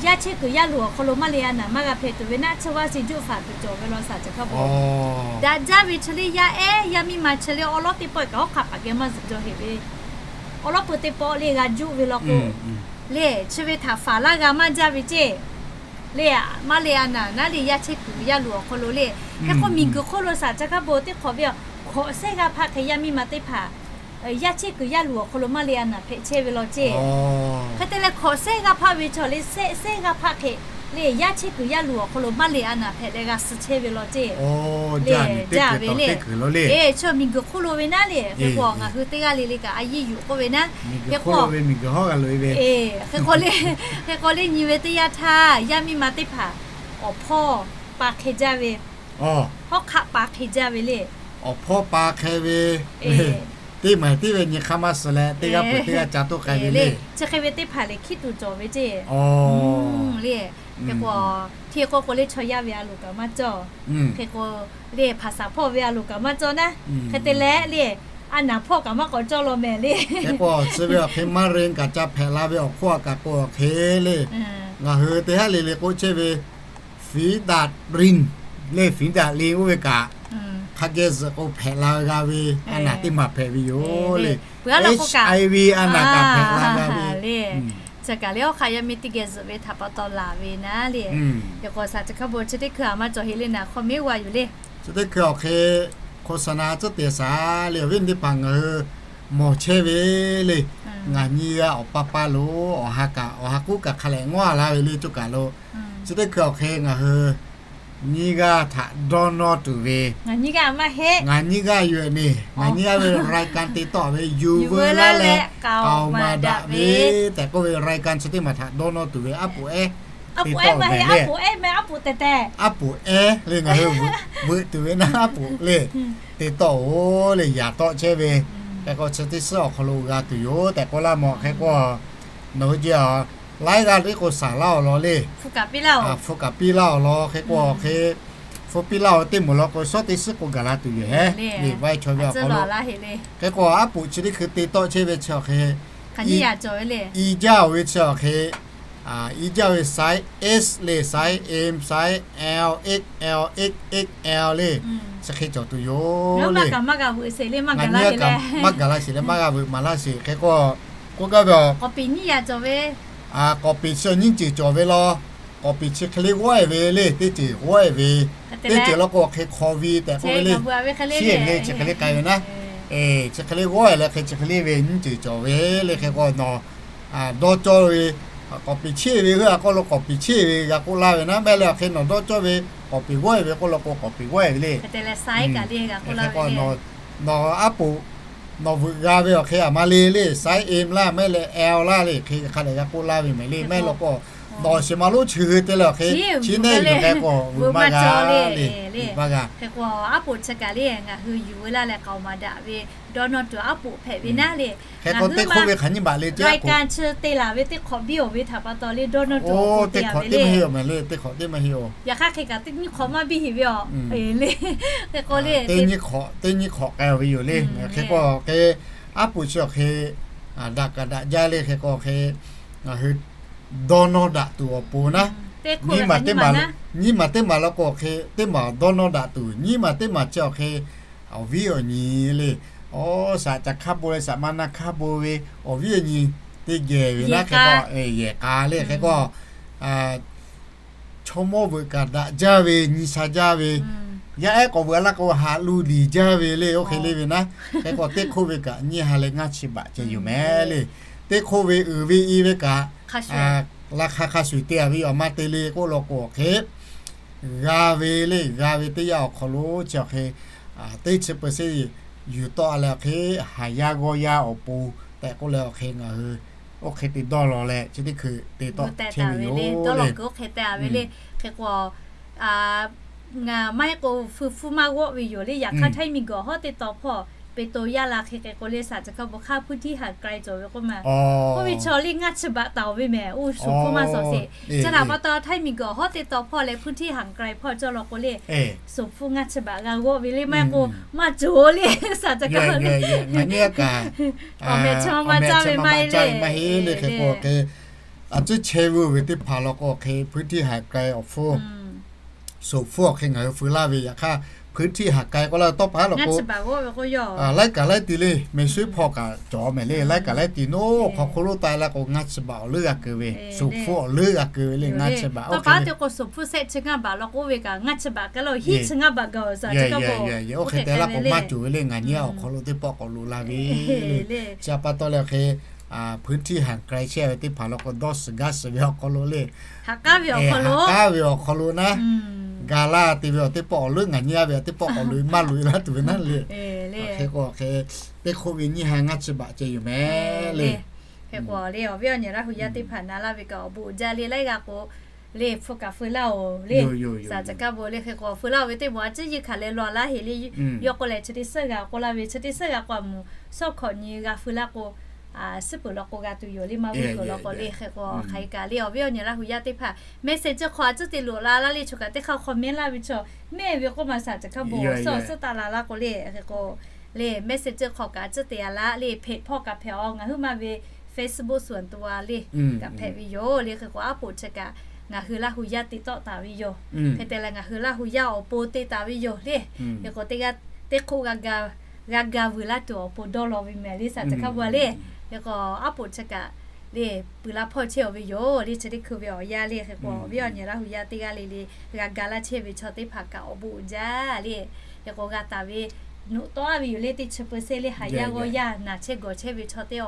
yaˇ chehˇ kuiˬ yaˇ luˬ awˬ hk'aw lo maˇ le a naˍ maˇ g'a hpehꞈ tuˬ ve naˆ tsuhˇ vaˇ si juˆ faˍ tuˬ cawˬ ve law saˍ ca hk'a bawˬ. Daꞈ jaˇ ve chi le yaˇ ehˉ yaˇ miˇ ma chi le awˉ lawˉ teˇ pawˆ kaꞈ hawˉ hk'aˆ paˍ geh maˇ zuhꞈ jaw heꞈ ve, awˉ lawˉ peu teˇ pawˆ le g'a juˆ ve law k'o, le chi ve htaꞈ faˍ laˇ g'a maˇ jaˇ ve ceˇ. Le maˇ le a naˍ naˉ le yaˇ chehˇ kuiˬ yaˇ luˬ awˬ hk'aw lo le, hk'e k'o miˬ guiˬ hk'oˆ lo saˍ ca hk'a bawˬ teˇ hk'awꞈ ve a, hkawꞈ sehˉ g'aˇ hpaˆ hk'e yaˇ miˇ ma teˇ hpaˍ yaˇ chehˇ kuiˬ yaˇ luˬ awˬ hk'aw lo maˇ le a naˍ hpehꞈ chehˇ ve law ceˇ. Hk'e te leh hkawꞈ sehˉ g'aˇ hpaˆ ve chaw le sehˉ sehˉ g'aˇ hpaˆ hk'e le, yaˇ chehˇ kuiˬ yaˇ luˬ awˬ hk'aw lo maˇ le a naˍ hpehꞈ leh g'a suh chehˇ ve law ceˇ. Le, jaˇ ve le. Eˬ, chi miˬguiˬ hk'oˆ lo ve naˉ le. Hk'e k'o ngaˬ hui teˇ g'aˇ le le kaꞈ a yiˇ yuˬ k'oˆ ve naˉ. Hk'e k'o, eˬ, hk'e k'o le, hk'e k'o le nyi ve teˇ yanˇ htaˇ yaˇ miˇ ma teˇ hpaˍ awˬ hpawˇ pa hk'e jaˇ ve, hawˉ hk'aˆ pa hk'e jaˇ ve le. Awˬ hpawˇ pa hk'e ve, teˇ maˬ teˇ ve nyi hk'aˇ maˇ suh leh teˇ g'aˇ peuˬ teˇ g'aˇ ca toˆ k'ai ve le. Chi hk'e ve teˇ hpaˍ lehˬ hkiˉ tuˬ cawˬ ve ceˇ. Le, hk'e k'o, hk'e k'o k'o le chaw yaˇ ve a loˍ kaꞈ maˇ cawˇ. Hk'e k'o le hpaˍ saˍ hpawˇ ve a loˍ kaꞈ maˇ cawˇ naˉ. Hk'e te leh le, a naˍ hpawˇ kaꞈ maˇ k'awꞈ cawˇ law mehˍ le. Hk'e k'o chi ve awˬ hk'e maˇ ren kaꞈ ca hpehꞈ la ve awˬ hk'oˆ a kaꞈ k'o awˬ hk'e le, ngaˬ hui teˇ haˉ le le k'oˆ chehˇ ve fiˉ daꞈ rin le, fiˉ daꞈ leh oˇ ve kaꞈ hk'a geh zuhꞈ k'o hpehꞈ la g'a ve a naˍ teˇ maˬ hpehꞈ ve yoˬ le. H I V a naˍ kaꞈ hpehꞈ la g'a ve le. Chi kaꞈ le awˬ hk'aˇ yaˇ miˇ teˇ geh zuhꞈ ve htaꞈ pa taw laˬ ve naˉ le. Yaꞈ k'o shaˍ chi hk'a bon chi teˇ hkui a maˇ cawˬ heˆ le naˍ hk'aw miˉ g'a yuˬ le. Chi teˇ hkui awˬ hk'e โฆษณา tcuhˉ te shaˍ le, awˬ viˉ teˇ hpaˍ ngaˬ hui mawˬ chehˇ ve le. Ngaˬ nyi g'aˇ awˬ pa pa lo awˬ ha kaꞈ awˬ ha k'uˉ kaꞈ hk'a lehꞈ ngawˉ la ve le coˇ kaꞈ lo. Chi teˇ hkui awˬ hk'e ngaˬ hui nyiˇ g'aˇ htaꞈ dawˇ nawˇ tuˬ ve, ngaˬ nyiˇ g'aˇ yuˬ-e neˬ, ngaˬ nyiˇ g'aˇ ve รายการ te tawˆ ve yuˬ veu laˇ leh k'aoˍ maˍ daꞈ ve tehꞈ k'oˆ ve รายการ chi teˇ maˬ htaꞈ dawˇ nawˇ tuˬ ve aˉ poꞈ ehˉ te tawˆ-oˬ mehˍ le. Aˉ poꞈ ehˉ le ngaˬ hui veuꞈ tuˬ ve naˉ aˉ poꞈ le te tawˆ-oˬ le, yaꞈ tawˆ chehˇ ve. Hk'e k'o chi teˇ suhˉ awˬ hk'aw lo g'a tuˬ yoˬ tehꞈ k'oˆ laˇ mawˬ. Hk'e k'o nawˬ hui jehˬ a laiˉ g'aˇ teˇ k'o shaˍ laˇ-oˬ law le. Hpu kaꞈ piˇ laˇ-oˬ, hpu kaꞈ piˇ laˇ-oˬ law. Hk'e k'o hk'e hpu piˇ laˇ-oˬ teˇ moˍ law k'o shawˉ teˇ suhˉ k'o gaˬ la tuˬ yoˬ hehˉ. Vaˇ chaw ve awˬ hk'aw lo hk'e k'o aˉ poꞈ chi teˇ hkui te tawˆ chehˇ ve chi awˬ hk'e i jaˇ-oˬ ve chi awˬ hk'e, i jaˇ ve size S le, size M, size L, X L, X X L le, chi hk'e cawˬ tuˬ yoˬ le. Ngaˬ nyi kaꞈ maˇ gaˬ la sheˍ leh maˇ g'a veuꞈ maˍ laˇ sheˍ. Hk'e k'o k'oˆ gaˇ ve a, k'awˍ peˍ chi nyiˇ ceuˬ cawˬ ve law. K'awˍ peˍ chi hk'e le g'awˇ-e ve le, teˇ ceuˬ g'awˇ-e ve, teˇ ceuˬ law k'o hk'e hk'aw ve tehꞈ k'oˆ ve le. Chi hk'e le chi hk'e le k'ai ve naˉ, chi hk'e le g'awˇ-e leh hk'e chi hk'e le ve nyiˇ ceuˬ cawˬ ve le. Hk'e k'o nawˬ dawˇ cawˇ ve k'awˍ peˍ cheˇ ve hui a k'oˆ lo k'awˍ peˍ cheˇ ve g'a k'oˆ laˇ ve naˉ, mehˆ leh awˬ hk'e nawˬ dawˇ cawˇ ve k'awˍ peˍ g'awˇ-e ve k'oˆ lo k'o k'awˍ peˍ g'awˇ-e ve le. Hk'e k'o nawˬ aˉ poꞈ nawˬ veuꞈ g'a ve awˬ hk'e a ma le le, size M laˇ mehˆ leh L laˇ le, hk'e hk'a dehꞈ g'a k'oˆ laˇ ve mehˍ le. Mehˆ leh k'o nawˬ shiˍ ma lonˉ chi hui te leh awˬ hk'e chi neˇ yuˬ hk'e k'o veuꞈ maˇ g'a le, veuꞈ maˇ g'a. Hk'e k'o aˉ poꞈ chi kaꞈ le ngaˬ hui yuˬ veu laˇ leh k'aoˍ maˍ daꞈ ve dawˇ nawˇ tuˬ aˉ poꞈ hpehꞈ ve naˉ le. Hk'e k'o teˇ hk'oˆ ve hk'aˬ nyiˇ baꞈ le, รายการ chi te laˬ ve teˇ hk'awꞈ biˇ-oˬ ve htaꞈ pa taw le dawˇ nawˇ tuˬ teˇ hk'awꞈ teˇ maˇ heˆ-oˬ mehˍ le, teˇ hk'awꞈ teˇ maˇ heˆ-oˬ. Yaꞈ hk'aˇ hk'e kaꞈ teˇ nyiˇ hk'awꞈ maˇ biˇ heˆ ve a le. Hk'e k'o le teˇ nyiˇ hk'awꞈ k'ai-oˬ ve yoˬ le. Hk'e k'o hk'e aˉ poꞈ chi awˬ hk'e daꞈ kaꞈ daꞈ jaˇ le. Hk'e k'o hk'e ngaˬ hui dawˇ nawˇ daꞈ tuˬ awˬ pon naˉ, nyiˇ maˬ teˇ maˬ law k'o hk'e teˇ maˬ dawˇ nawˇ daꞈ tuˬ, nyiˇ maˬ teˇ maˬ chi awˬ hk'e awˬ viˉ awˬ nyi le, awˬ shaꞈ ca hk'aˇ bon leh shaꞈ ma na hk'aˇ bon ve awˬ viˉ awˬ nyi teˇ geh ve naˉ hk'e k'o yehˬ k'a le. Hk'e k'o chaw mawˇ veuꞈ kaꞈ daꞈ jaˇ ve, nyi sha jaˇ ve, yaˇ ehˉ k'awꞈ veuꞈ laˇ k'o haꞈ lu liˬ jaˇ ve le. Oˇ hk'e le ve naˉ, hk'e k'o teˇ hk'oˆ ve kaꞈ nyiˇ ha leh ngaˇ chi baꞈ ceh yoˬ mehˍ le. Teˇ hk'oˆ ve uiˍ ve i ve kaꞈ la hk'a hk'a shuˍ te-a ve yoˬ. Maˇ te le k'oˆ law k'o awˬ hk'e g'a ve le, g'a ve teˇ yanˇ awˬ hk'aw lo chi awˬ hk'e teˇ chi เปอร์เซ็นต์ yuˬ tawˆ leh awˬ hk'e haˍ yaˇ g'awˇ yaˇ awˬ pon tehꞈ k'oˆ leh awˬ hk'e ngaˬ hui oˇ hk'e te dawˇ law leh chi teˇ hkui te tawˆ chehˇ ve yoˬ le. Hk'e k'o maˇ heˆ k'o feu hpfuhˇ maˇ g'awˆ ve yoˬ le. Yaꞈ hk'aˇ htaiˇ miˬguiˬ hawˉ teˇ taw hpawˇ เป็นตัวอย่าง la hk'e hk'e k'o le shaˍ chi hk'a bon hk'aˇ พื้นที่ห่างไกล cawˬ ve k'oˆ ma. Oˇ ve chaw le ngaˇ chi baꞈ taˍ-oˬ ve mehˍ. Oˇ shuˍ hpfuhˇ maˇ shawˍ sheˍ. Chi htaꞈ pa taw htaiˇ miˬguiˬ hawˉ teˇ taw hpawˇ leh พื้นที่ห่างไกล hpawˇ cawˇ law k'o le, shuˍ hpfuhˇ ngaˇ chi baꞈ g'a g'awˆ ve le. Maˇ heˆ k'o maˇ cawˬ le shaˍ chi hk'a le. Awˬ mehˍ chi maˇ caˇ ve maˇ heˆ le. Hk'e k'o hk'e a cuˉ chehˇ ve oˇ ve teˇ hpaˍ law k'o hk'e พื้นที่ห่างไกล awˬ hpfuhˇ shuˍ hpfuhˇ awˬ hk'e ngaˬ hui feu laˇ ve. Yaꞈ hk'aˇ พื้นที่ห่างไกล k'oˆ laˇ ve tawˇ pa haˉ law k'o laiˉ kaꞈ laiˉ ti le, mehˍ shuiˉ hpawˇ kaꞈ cawˬ mehˍ le. Laiˉ kaꞈ laiˉ ti naˉ hk'aw hk'oˆ lo taˆ la k'o ngaˇ chi baꞈ awˬ leuˉ g'a keu ve, shuˍ hpfuhˇ awˬ leuˉ g'a keu ve le. Ngaˇ chi baꞈ awˬ hk'e le, shuˍ hpfuhˇ shehˆ chi ngaˇ baꞈ law k'o oˇ ve kaꞈ ngaˇ chi baꞈ k'ai laˇ hiˆ chi ngaˇ baꞈ gaˬ-oˬ shaˍ chi hk'a bon. Oˇ hk'e te la k'o maˇ cawˬ ve le. Ngaˬ nyi awˬ hk'aw lo teˇ pawˆ k'awꞈ loꞈ la ve le. Chi pa taw leh awˬ hk'e พื้นที่ห่างไกล chehˇ ve teˇ hpaˍ law k'o, dawˇ suhˍ gaˇ suhˍ ve awˬ hk'aw lo le, haꞈ k'aˉ ve awˬ hk'aw lo naˉ, ga laˇ te ve awˬ teˇ pawˆ awˬ leuˉ, ngaˬ nyi a ve awˬ teˇ pawˆ awˬ leuˉ maˇ loꞈ e laˇ tuˬ ve naˉ le. Hk'e k'o hk'e, teˇ hk'oˆ ve nyiˇ ha ngaˇ chi baꞈ ceh yoˬ mehˍ le. Hk'e k'o le, awˬ viˉ awˬ nyi Laˇ hu yaˇ teˇ hpaˍ na laˇ ve kaꞈ awˬ bon uiˍ jaˇ le. Laiˉ g'aˇ k'o le, hpu kaꞈ feu laˇ oˬ le. Saˍ caˬ kaˇ bon le. Hk'e k'o feu laˇ oˬ ve teˇ moˍ a ciˉ yeˇ hkaˬ leh law laˇ heˍ le. Yawˇ k'o lehˬ chi teˇ suhˉ g'a k'oˆ laˇ ve, chi teˇ suhˉ g'a k'o a moˍ shawˉ hkawꞈ nyi g'a feu laˇ k'o, suhˉ peuˬ law k'o g'a tuˬ yoˬ le, maˇ vuiˬ peuˬ law k'o le. Hk'e k'o hk'aˬ hk'e kaꞈ le, awˬ viˉ awˬ nyi Laˇ hu yaˇ teˇ hpaˍ message chi hk'aw a ciˉ te loꞈ la laˇ le. Chaw kaꞈ teˇ hk'aˇ comment laˇ ve chaw mehˆ ve k'oˆ ma, saˍ caˬ kaˇ bon awˬ suhˉ awˬ suhˉ taˍ la laˇ k'o le. Hk'e k'o le, message chi hk'aw kaꞈ a ciˉ te a laˇ le, hpehꞈ hpawˇ kaꞈ hpehꞈ a, ngaˬ huiˉ ma ve Facebook suhˍ tuˬ a le, kaꞈ hpehꞈ ve yoˬ le. Hk'e k'o aˉ poꞈ chi kaꞈ ngaˬ hui Laˇ hu yaˇ te tawˆ taˍ ve yoˬ. Hk'e te leh ngaˬ hui Laˇ hu yaˇ awˬ pon te taˍ ve yoˬ le. Hk'e k'o teˇ g'aˇ teˇ hk'oˆ g'a ga, g'a ga vuiˬ laˇ tuˬ awˬ pon dawˇ law ve mehˍ le, saˍ caˬ kaˇ bon le. Hk'e k'o aˉ poꞈ chi kaꞈ le, pui laˇ hpawˇ chehˇ ve yoˬ le. Chi teˇ hkui ve awˬ yanˇ le. Hk'e k'o awˬ viˉ awˬ nyi Laˇ hu yaˇ teˇ g'aˇ le le, g'a ga laˇ chehˇ ve chaw teˇ hpaˍ kaꞈ awˬ bon uiˍ jaˇ le. Hk'e k'o g'a taˍ ve noꞈ tawˆ a ve yoˬ le. Teˇ chi peuˬ sehˇ le, haˍ yaˇ g'awˇ yaˇ naˬ chehˇ gawˬ chehˇ ve chaw teˇ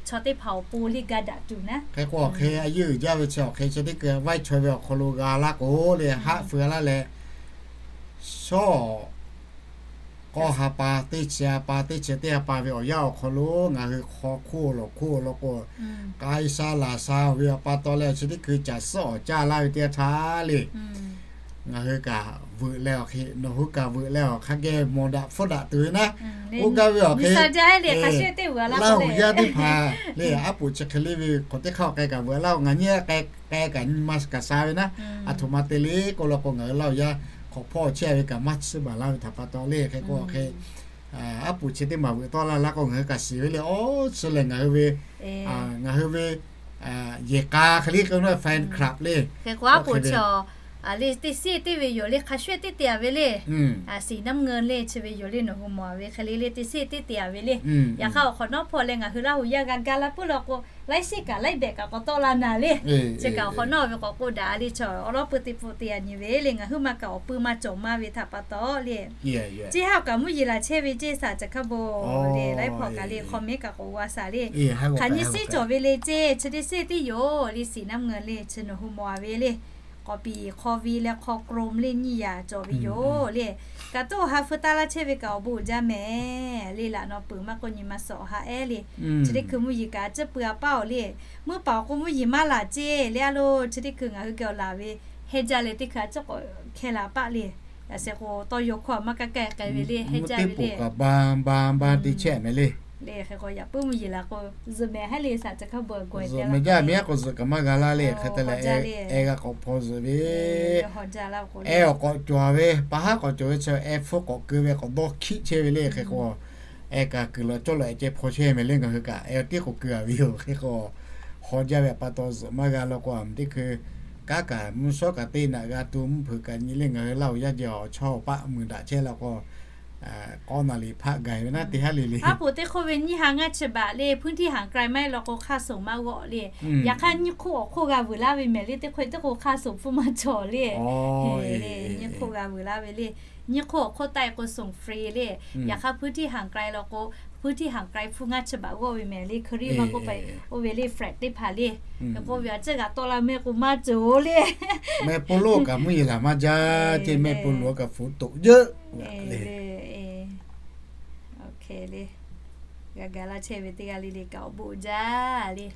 hpaˍ awˬ pon le ga daꞈ tuˬ naˉ. Hk'e k'o hk'e a yeˇ uiˍ jaˇ ve chi awˬ hk'e chi teˇ hkui vaiˇ chaweh ve awˬ hk'aw lo g'a laˇ k'o le, haˆ feu laˇ leh, shawˉ k'awˇ ha pa teˇ chi ha pa, teˇ chi teˇ ha pa ve awˬ yanˇ awˬ hk'aw lo ngaˬ hui hk'aw hk'oˆ lawˬ hk'oˆ lawˬ k'o, k'ai sha laˬ sha ve awˬ pa taw leh chi teˇ hkui caˬ suhˉ awˬ caˇ laˇ ve teˇ yanˇ htaˇ le, ngaˬ hui kaꞈ veuꞈ leh awˬ hk'e, nawˬ hui kaꞈ veuꞈ leh awˬ hk'a geh mawˬ daꞈ hpfuhˇ daꞈ tuˬ ve naˉ, k'oˆ gaˇ ve awˬ hk'e, Laˇ hu yaˇ teˇ hpaˍ le, aˉ poꞈ chi hk'e le ve k'awꞈ teˇ hk'aˇ k'ai kaꞈ veuꞈ laˇ-oˬ. Ngaˬ nyi k'ai kaꞈ nyi ma kaꞈ sha ve naˉ, aˬ htoꞈ ma te le k'oˆ law k'o, ngaˬ hui Laˇ hu yaˇ hk'awꞈ hpawˇ chehˇ ve kaꞈ maˇ tsuhˇ baˬ laˇ ve htaꞈ pa taw le. Hk'e k'o awˬ hk'e, aˉ poꞈ chi teˇ maˬ veuꞈ tawˆ laˇ laˇ k'o, ngaˬ hui kaꞈ shiˍ ve le, awˬ chi lehˬ ngaˬ hui ve, ngaˬ hui ve yehˬ k'a hk'e le k'o, fan club le. Hk'e k'o aˉ poꞈ chi le teˇ seˉ teˇ ve yoˬ le, hk'a shuˍ teˇ te a ve le. Siˍ naˉ mngu le chi ve yoˬ le, nawˬ hui mawˬ ve hk'e le le teˇ seˉ teˇ te a ve le. Yaꞈ hk'aˇ awˬ hk'awꞈ nawˉ hpawˇ leh ngaˬ hui Laˇ hu yaˇ g'a ga laˇ puiˉ law k'o, laiˉ seˉ kaꞈ laiˉ behꞈ kaꞈ k'awꞈ tawˆ la naˍ le. Chi kaꞈ awˬ hk'awꞈ nawˉ ve k'awꞈ k'oˆ daꞈ le, chaw awˉ lawˉ peu teˇ pfuhˆ te a nyi ve le. Ngaˬ huiˉ ma kaꞈ awˬ pui ma cawˬ maˇ ve htaꞈ pa taw le, ceˇ haˉ kaꞈ mvuhˇ yeˬ laˬ chehˇ ve ceˇ saˍ caˬ hkaˇ bon le, laiˉ hpawˇ kaꞈ le hk'aw mehˉ kaꞈ k'awꞈ g'a shaˍ le. Hk'aˬ nyi siˉ cawˬ ve le ceˇ, chi teˇ seˉ teˇ yoˬ le, siˍ naˉ mngu le, chi nawˬ hui mawˬ a ve le. K'awꞈ piˍ hk'aw vi leh hk'aw Chrome le nyiˇ yaꞈ cawˬ ve yoˬ le. Kaꞈ toˇ ha feu taˇ laˇ chehˇ ve kaꞈ awˬ bon uiˍ jaˇ mehˍ le. Laꞈ naw peuˬ maˇ k'oˆ nyi ma suhˍ awˬ ha ehˉ le. Chi teˇ hkui mvuhˇ yeˬ kaꞈ a ciˉ pui a paˉ awˬ le. Mvuhˇ paˍ awˬ k'o mvuhˇ yeˬ maˇ laˬ ceˇ le, a lo chi teˇ hkui ngaˬ hui geh awˬ laˬ ve heh jaˇ leh teˇ hkui a ciˉ k'awꞈ hkeh laˬ paˆ le. Yaꞈ sheh k'o tawˇ yaw hkawˇ a maˇ kaˇ kaˇ k'ai ve le, heh jaˇ ve le. Te chehˇ mehˍ le. Le hk'e k'o yaꞈ puiˉ mvuhˇ yeˬ laˬ k'o, zuhꞈ mehˍ haˉ le, saˍ caˬ hkaˇ bon gawˬ e te laˇ mehˍ jaˇ mehˍ k'o zuhꞈ kaꞈ maˇ g'a laˇ le. Hk'e te leh, e g'a k'awꞈ hpaw zuhꞈ ve, e awˬ k'awꞈ cawˬ ve, pa haˉ k'awꞈ cawˬ ve chi e hpfuhˇ k'awꞈ keu ve k'awꞈ dawˇ hkiˆ chehˇ ve le. Hk'e k'o, e kaꞈ kuiˬ lawˬ cawˇ lawˬ e ceh hpaw chehˇ mehˍ le. Ngaˬ hui kaꞈ e tiˉ k'awꞈ keu a ve yoˬ. Hk'e k'o, haw jaˇ ve pa taw zuhꞈ maˇ g'a law k'o, a teˇ hkui kanˉ kaꞈ mvuhˇ shawˉ kaꞈ teˇ naꞈ g'a tuˬ mvuhˇ hpeuꞈ kaꞈ nyi le. Ngaˬ hui Laˇ huˍ yaˇ jeh awˬ chawˇ awˬ paˆ mui daꞈ chehˇ la k'o, k'awˇ naˍ liˍ hpaˆ gaˬ ve naˉ teˇ haˉ le le. Aˉ poꞈ teˇ hk'oˆ ve nyiˇ ha ngaˇ chi baꞈ le, พื้นที่ห่างไกล maˇ heˆ law k'o hk'aˇ suˍ maˇ g'awˆ le. Yaꞈ hk'aˇ nyiˇ hk'oˆ awˬ hk'oˆ g'a vuiˬ laˇ ve mehˍ le, teˇ hk'oˆ teˇ hk'oˆ hk'aˇ suˍ hpfuhˇ maˇ cawˬ le. Nyiˇ hk'oˆ g'a vuiˬ laˇ ve le. Nyiˇ hk'oˆ awˬ hk'oˆ taˆ e k'o suˍ free le. Yaꞈ hk'aˇ พื้นที่ห่างไกล law k'o, พื้นที่ห่างไกล hpfuhˇ ngaˇ chi baꞈ g'awˆ ve mehˍ le, hkui riˇ maˇ k'oˆ pehꞈ oˇ ve le flat teˇ hpaˍ le. Hk'e k'oˆ ve a ciˉ g'a tawˆ la mehˆ k'o maˇ cawˬ le. Mehˆ polo kaꞈ mvuhˇ yeˬ laˬ maˇ jaˇ ceˇ, mehˆ polo kaꞈ hpu toꞈ yeuˆ le. G'a ga laˇ chehˇ ve teˇ g'aˇ le le kaꞈ awˬ bon jaˇ le.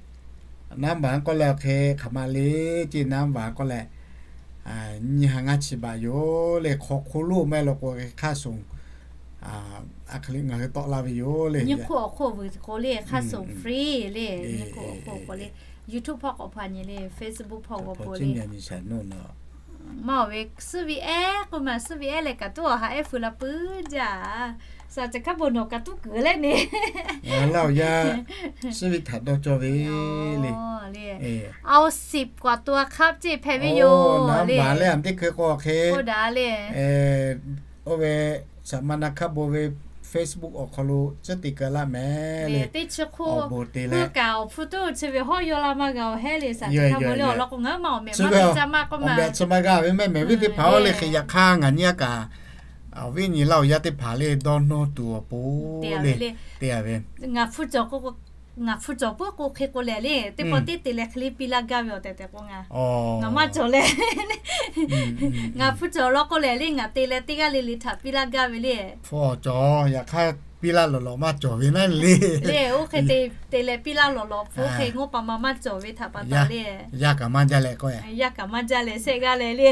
Naˉ baˬ k'oˆ leh awˬ hk'e hk'aˬ ma le ceˇ, naˉ baˬ k'oˆ leh, nyiˇ ha ngaˇ chi baꞈ yoˬ le. Hk'aw hk'oˆ lo maˇ heˆ law k'o hk'aˇ suˍ a hk'e le ngaˬ hui tawˆ laˇ ve yoˬ le. Nyiˇ hk'oˆ awˬ hk'oˆ vuiˬ k'o le hk'aˇ suˍ free le. Nyiˇ hk'oˆ awˬ hk'oˆ k'o le, YouTube hpawˇ k'awꞈ hpaw nyi le, Facebook hpawˇ g'aw po le. Maˇ awˬ ve suhˉ ve ehˉ k'oˆ ma, suhˉ ve ehˉ leh kaꞈ tuˉ awˬ ha ehˉ feu la puiˉ jaˇ. Saˍ caˬ hkaˉ bon nawˬ kaꞈ tuˉ kuiˬ leh ne. Ngaˬ Laˇ huˍ yaˇ suhˉ ve htaꞈ dawˇ cawˇ ve le. Awˬ siˍ k'awꞈ to a hk'aˇ ceˇ hpehꞈ ve yoˬ le. Naˉ baˬ leh a teˇ hkui k'o hk'e k'oˆ daꞈ le. Oˇ ve saˍ ma na hkaˇ bon ve Facebook awˬ hk'aw lo tcuhˉ te keu laˇ mehˍ le. Teˇ chi hk'oˆ awˬ bon te leh kaꞈ awˬ hpu tuˉ chi ve hawˉ yaw laˇ maˇ g'a awˬ hehˉ le. Saˍ caˬ hkaˉ bon le awˬ lawn k'o ngaˬ hui ma awˬ mehˍ maˇ te caˇ maˇ k'oˆ ma, awˬ mehˍ chi maˇ g'a ve mehˆ mehˍ viˉ teˇ hpaˍ oˇ le. Hk'e yaꞈ hk'aˇ ngaˬ nyiˇ a kaꞈ awˬ viˉ nyi Laˇ huˍ yaˇ teˇ hpaˍ le dawˇ nawˇ tuˬ awˬ pon le te a ve. Ngaˬ hpu cawˬ k'o Ngaˬ hpu cawˬ puiˉ k'o hk'e k'o lehˬ le, teˇ pawˆ teˇ te leh hk'e le piˇ laˇ gaˇ ve awˬ tehˬ tehˬ k'o ngaˬ, ngaˬ maˇ cawˬ leh, ngaˬ hpu cawˬ law k'o lehˬ le, ngaˬ te leh teˇ g'aˇ le le htaꞈ piˇ laˇ gaˇ ve le. Hpu cawˬ yaꞈ hk'aˇ piˇ laˇ lawˬ lawꞈ maˇ cawˬ ve naˉ le. Le oˇ hk'e te leh piˇ laˇ lawˬ lawꞈ hpu hk'e ngawˇ pa ma maˇ cawˬ ve htaꞈ pa taw le. Yaˇ kaꞈ maˇ jaˇ leh k'o, yaˇ kaꞈ maˇ jaˇ leh shehˆ g'aˇ leh le.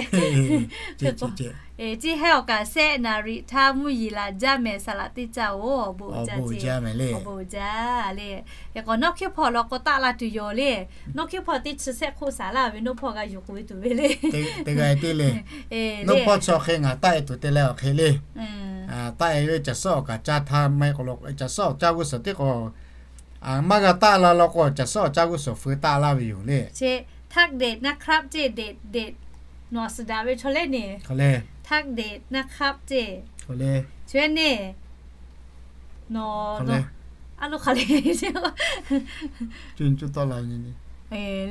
Chi hehˉ awˬ kaꞈ shehˆ naˍ riˍ htaˇ mvuhˇ yeˬ laˬ jaˇ mehˍ saˍ laꞈ teˇ caˇ-oˬ, awˬ bon uiˍ jaˇ le. Hk'e k'o nawˇ hkiˇ hpawˇ law k'o taˆ la tuˬ yoˬ le. Nawˇ hkiˇ hpawˇ teˇ chi shehˆ hk'oˆ saˍ laˇ ve nawˇ hpawˇ g'a yuˬ k'oꞈ e tuˬ ve le. Teˇ g'aˇ te le. Nawˇ hpawˇ chi awˬ hk'e ngaˬ taˆ e tuˬ te leh awˬ hk'e le. Taˆ e ve caˬ suhˉ awˬ kaꞈ caˇ htaˇ maˇ heˆ k'o lo caˬ suhˉ awˬ caˇ g'uˇ suhˍ teˇ k'o, maˇ g'a taˆ la law k'o caˬ suhˉ awˬ caˇ g'uˇ suhˍ feu taˆ laˇ ve yoˬ le. Htaˇ deꞈ naˇ hk'aˆ ceˇ deꞈ deꞈ, nawˬ suhˍ daꞈ ve chaw lehˉ neˇ. Htaˇ deꞈ naˇ hk'aˆ ceˇ, chaw lehˉ neˇ. Nawˬ a lo hk'aˬ le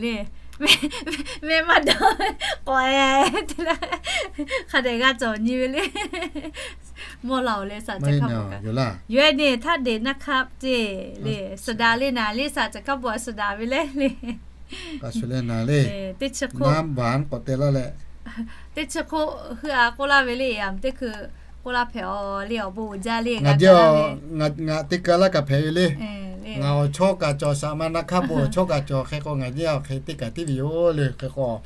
le, mehˆ maˇ dawˇ k'awꞈ e te le, hk'a dehꞈ g'a cawˬ nyi ve le. Mawˇ la-oˬ leh saˍ ca hkaˇ bo kaꞈ yoˬ leh, htaˇ deꞈ naˇ hk'aˆ ceˇ le, suhˍ daꞈ le naˍ le, saˍ ca hkaˇ bo suhˍ daꞈ ve leh le. Teˇ chi hk'oˆ k'awꞈ te laˇ leh, teˇ chi hk'oˆ hui a k'oˆ laˇ ve le, a teˇ hkui k'oˆ laˇ hpehꞈ-oˬ le, awˬ bon uiˍ jaˇ le. Ngaˬ te keu laˇ kaꞈ hpehꞈ ve le. Ngaˬ awˬ chawˇ kaꞈ cawˬ, saˍ ma naˇ hk'aˇ bon awˬ chawˇ kaꞈ cawˬ, hk'e k'o ngaˬ nyi awˬ hk'e teˇ kaꞈ tiˉ ve yoˬ le. Hk'e k'o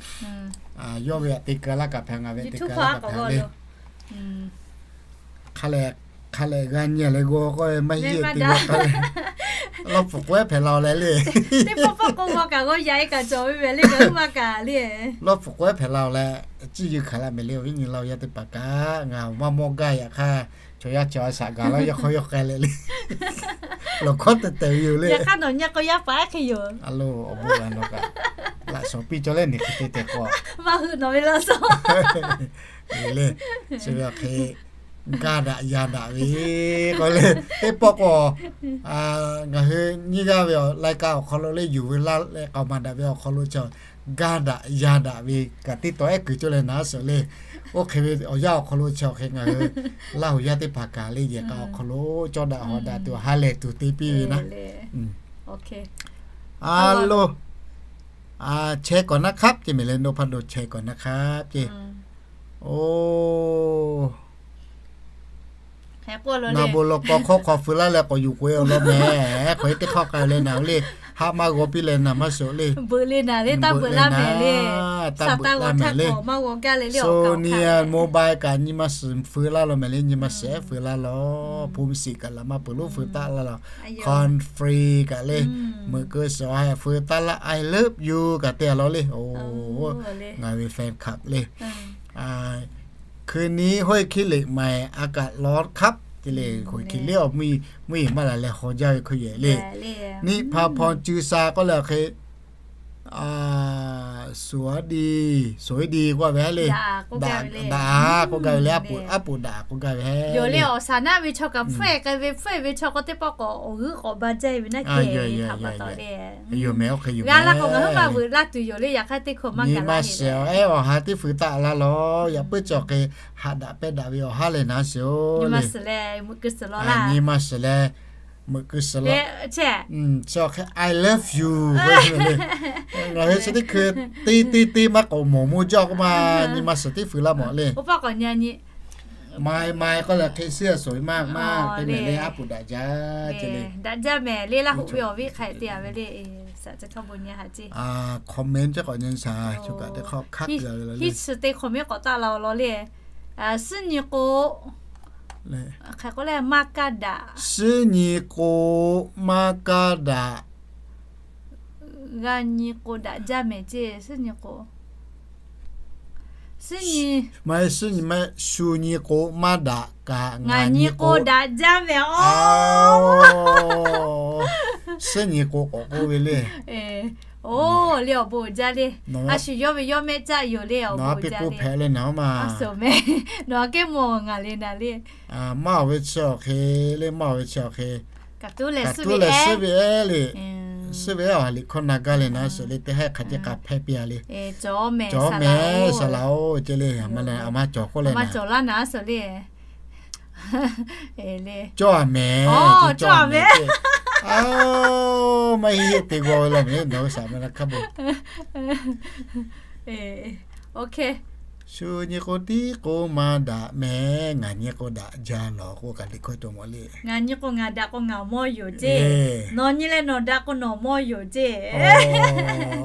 yawˇ ve a te keu laˇ kaꞈ hpehꞈ, ngaˬ ve te keu laˇ kaꞈ hpehꞈ le. Hk'a lehˬ, hk'a lehˬ g'a nyi leh g'aw k'o maˇ heˆ te g'a k'oˆ leh, lawˇ pfuhˍ k'oˆ ehˉ hpehꞈ la-oˬ leh le. Teˇ pawˆ pawˆ k'o g'a kaꞈ g'aw yaꞈ e kaꞈ cawˬ ve mehˍ le, ngaˬ hui maˇ kaꞈ le. Lawˇ pfuhˍ k'oˆ ehˉ hpehꞈ la-oˬ leh, ciˇ yeu hkanˍ la mehˍ le, awˬ viˉ nyi la-oˬ yaˇ teˇ hpaˍ kaꞈ ngaˬ maˇ mawˇ gaˇ yaꞈ hk'aˇ, chaw yaˇ chi a shaꞈ gaˬ laˇ yawˇ hk'aw yawˇ k'ai leh le. Lawˬ hkawˇ teh teh ve yoˬ le. Yaꞈ hk'aˇ nawˬ nyi k'o yaˇ paˍ ehˉ hk'e yoˬ. A lo, awˬ bon g'a nawˬ kaꞈ laꞈ shawnˍ piˇ cawˇ leh neˇ hk'e te tehꞈ k'o, maˇ hui nawˬ ve laꞈ shawnˍ le. Chi ve awˬ hk'e gaˇ daꞈ yaˇ daꞈ ve k'oˆ le. Teˇ pawˆ k'o ngaˬ hui nyiˇ g'aˇ ve awˬ lai ka awˬ hk'aw lo le, yuˬ ve laˇ leh k'aoˍ maˍ daꞈ ve awˬ hk'aw lo chi gaˇ daꞈ yaˇ daꞈ ve kaꞈ teˇ taw ehˉ kuiˬ cawˇ leh naˍ suhˍ le. Oˇ hk'e ve awˬ yanˇ awˬ hk'aw lo chi awˬ hk'e ngaˬ hui Laˇ huˍ yaˇ teˇ hpaˍ kaꞈ le yehˬ k'a awˬ hk'aw lo cawˇ daꞈ hawˍ daꞈ tuˬ ha lehˬ tuˬ te piˇ ve naˉ. A lo, chehˇ kawꞈ naˉ hk'aˉ ceˇ mehˍ le, noˇ hpaˇ do chehˇ kawꞈ naˉ hk'aˉ ceˇ. O, naˬ bon lawˬ k'awꞈ hk'awˇ hk'aw feu laˇ leh k'awꞈ yuˬ k'oꞈ e awˬ lawn mehˍ. Hk'aˬ hk'e teˇ hk'aˇ k'ai leh naˍ le, haˆ maˇ g'aw piˇ leh naˍ maˇ suhˍ le. Beuꞈ le naˍ le, taˇ beuꞈ laˇ mehˍ le. Taˇ beuꞈ laˇ mehˍ le. Sony mobile kaꞈ nyi ma suhˍ feu laˇ law mehˍ le, nyi ma suhˍ ehˉ feu laˇ law. Phone siˍ kaꞈ laꞈ maˇ peuˬ lonˉ feu taˆ laˇ law. Corn free kaꞈ le, meuꞈ keu suhˍ ha feu taˆ laˇ, I love you kaꞈ te a law le. O, ngaˬ ve fan club le. Hkui ni hawˇ e hkiˇ liꞈ maiˍ a kaꞈ law hk'aˉ te le, hk'aˬ hk'e le, mvuhˇ yeˬ maˇ laˬ leh haw jaˇ ve hkui yehˬ le. Niˆ hpa hpaw cui sha k'oˆ leh awˬ hk'e, suˍ a di, suˍ e di k'oˆ ve le. Daꞈ k'oˆ gaˇ ve le, aˉ poꞈ daꞈ k'oˆ gaˇ ve le. Yoˬ le, awˬ shaˍ naˆ ve chaw kaꞈ hpfuhˆ k'ai ve, hpfuhˆ ve chaw k'o teˇ pawˆ k'awꞈ awˬ g'euˆ k'awꞈ ba jaˇ ve naˉ kehˬ ve htaꞈ pa taw le. Yoˬ mehˍ, oˇ hk'e yoˬ. G'a laˇ k'o ngaˬ hui maˇ veuꞈ laˇ tuˬ yoˬ le, yaꞈ hk'aˇ teˇ hkawˇ maˇ gaˬ laˇ sheˍ. Ehˉ, awˬ ha teˇ feu taˆ laˇ law, yaꞈ puiˉ cawˬ hk'e haꞈ daꞈ pehˇ daꞈ ve awˬ haˉ leh naˉ sheˍ oˬ le. Nyi ma suhˍ leh meuꞈ keu suhˍ law. Chi awˬ hk'e I love you. Ngaˬ hui chi teˇ hkui teˇ teˇ teˇ maˇ k'awꞈ mawˬ mawˇ jaˇ k'oˆ ma, nyi ma suhˍ teˇ feu laˇ mawˬ le. Mai mai k'oˆ leh hk'e suhˉ a suˍ maˇ maˇ te mehˍ le, aˉ poꞈ daꞈ jaˇ ce le. Daꞈ jaˇ mehˍ le, Laˇ huˍ ve awˬ viˉ hk'a te a ve le. Comment ceh k'awꞈ nyi shaˍ, co kaꞈ teˇ hk'awꞈ hkaˉ te a ve le. Hiˉ chi te comment k'awꞈ taˆ la awˬ lawn le. Suhˉ nyi k'o, hk'e k'oˆ leh maˇ kaˇ daꞈ. Suhˉ nyi k'o maˇ kaˇ daꞈ. G'a nyi k'o daꞈ jaˇ mehˍ ceˇ, suhˉ nyi k'o. Suhˉ nyi, maˇ suhˉ nyi, maˇ shu nyi k'o maˇ daꞈ kaꞈ ngaˬ nyi k'o daꞈ jaˇ mehˍ. Suhˉ nyi k'o k'awꞈ k'oˆ ve le. O, le awˬ bon uiˍ jaˇ le. A shu yawˇ ve yawˇ mehˆ caˆ yoˬ le, awˬ bon uiˍ jaˇ le. Nawˬ a kehˉ mawˬ ngaˬ le naˍ le. Maˇ awˬ ve chi awˬ hk'e le, maˇ awˬ ve chi awˬ hk'e. Kaꞈ tuˉ leh suhˉ ve ehˉ le. Suhˉ ve ehˉ awˬ ha liꞈ hkawˇ na gaˇ leh naˉ suhˍ le, teˇ haˉ hk'a ce k'a hpehˇ piˇ a le. Cawˬ mehˍ, saˍ laꞈ oˬ ce le. A ma cawˬ k'oˆ leh, a ma cawˬ laˇ naˉ suhˍ le. Cawˇ a mehˍ, cawˇ a mehˍ. Aˬ, maˇ heˆ heˆ te g'aw ve law mehˍ le, nawˬ hui shaˍ ma na hk'a bon. Shu nyi k'o tiˉ k'o ma daꞈ mehˍ, ngaˬ nyi k'o daꞈ jaˇ lawˬ k'oˆ kaꞈ liꞈ hkawˇ cawˬ mawˬ le. Ngaˬ nyi k'o ngaˬ daꞈ k'o ngaˬ mawˇ yoˬ ceˇ. Nawˬ nyi leh nawˬ daꞈ k'o nawˬ mawˇ yoˬ ceˇ.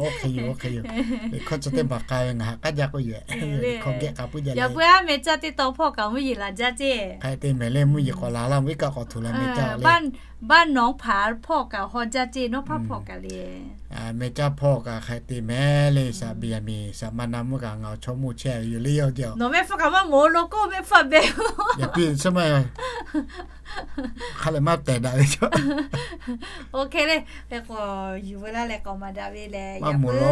Oˇ hk'e yoˬ, oˇ hk'e yoˬ. Liꞈ hkawˇ chi teˇ maˬ k'ai ve ngaˬ haꞈ k'aˉ jaˇ k'oˆ yoˬ. Liꞈ hkawˇ geh k'a puiˉ jaˇ le. Yaꞈ puiˉ aˉ meh caˇ teˇ taw hpawˇ kaꞈ mvuhˇ yeˬ laˬ jaˇ ceˇ. Hk'a te mehˍ le, mvuhˇ yeˬ k'awꞈ laˬ laˇ, mvuhˇ iˉ kaˆ k'awꞈ htoꞈ la meh caˇ le. Baˆ nawˉ hpaˍ hpawˇ kaꞈ haw jaˇ ceˇ, nawˉ hpaˇ hpawˇ kaꞈ le. Meh caˇ hpawˇ kaꞈ hk'a te mehˍ le, shaˍ biˍ yaˍ miˍ shaˍ ma na mvuhˇ kaꞈ ngaˬ awˬ chaw mawˇ chehˇ ve yoˬ le, yawˇ jaˇ. Nawˬ mehˆ hpfuhˇ kaꞈ maˇ mawˬ lo k'oˆ, mehˆ hpfuhˇ a beh. Yaꞈ piˇ suhˉ maˇ hk'a lehˬ maˇ tehˬ daꞈ ve chaw. Oˇ hk'e le, hk'e k'o yuˬ veu laˇ leh k'aoˍ maˍ daꞈ ve lehˬ, yaꞈ puiˉ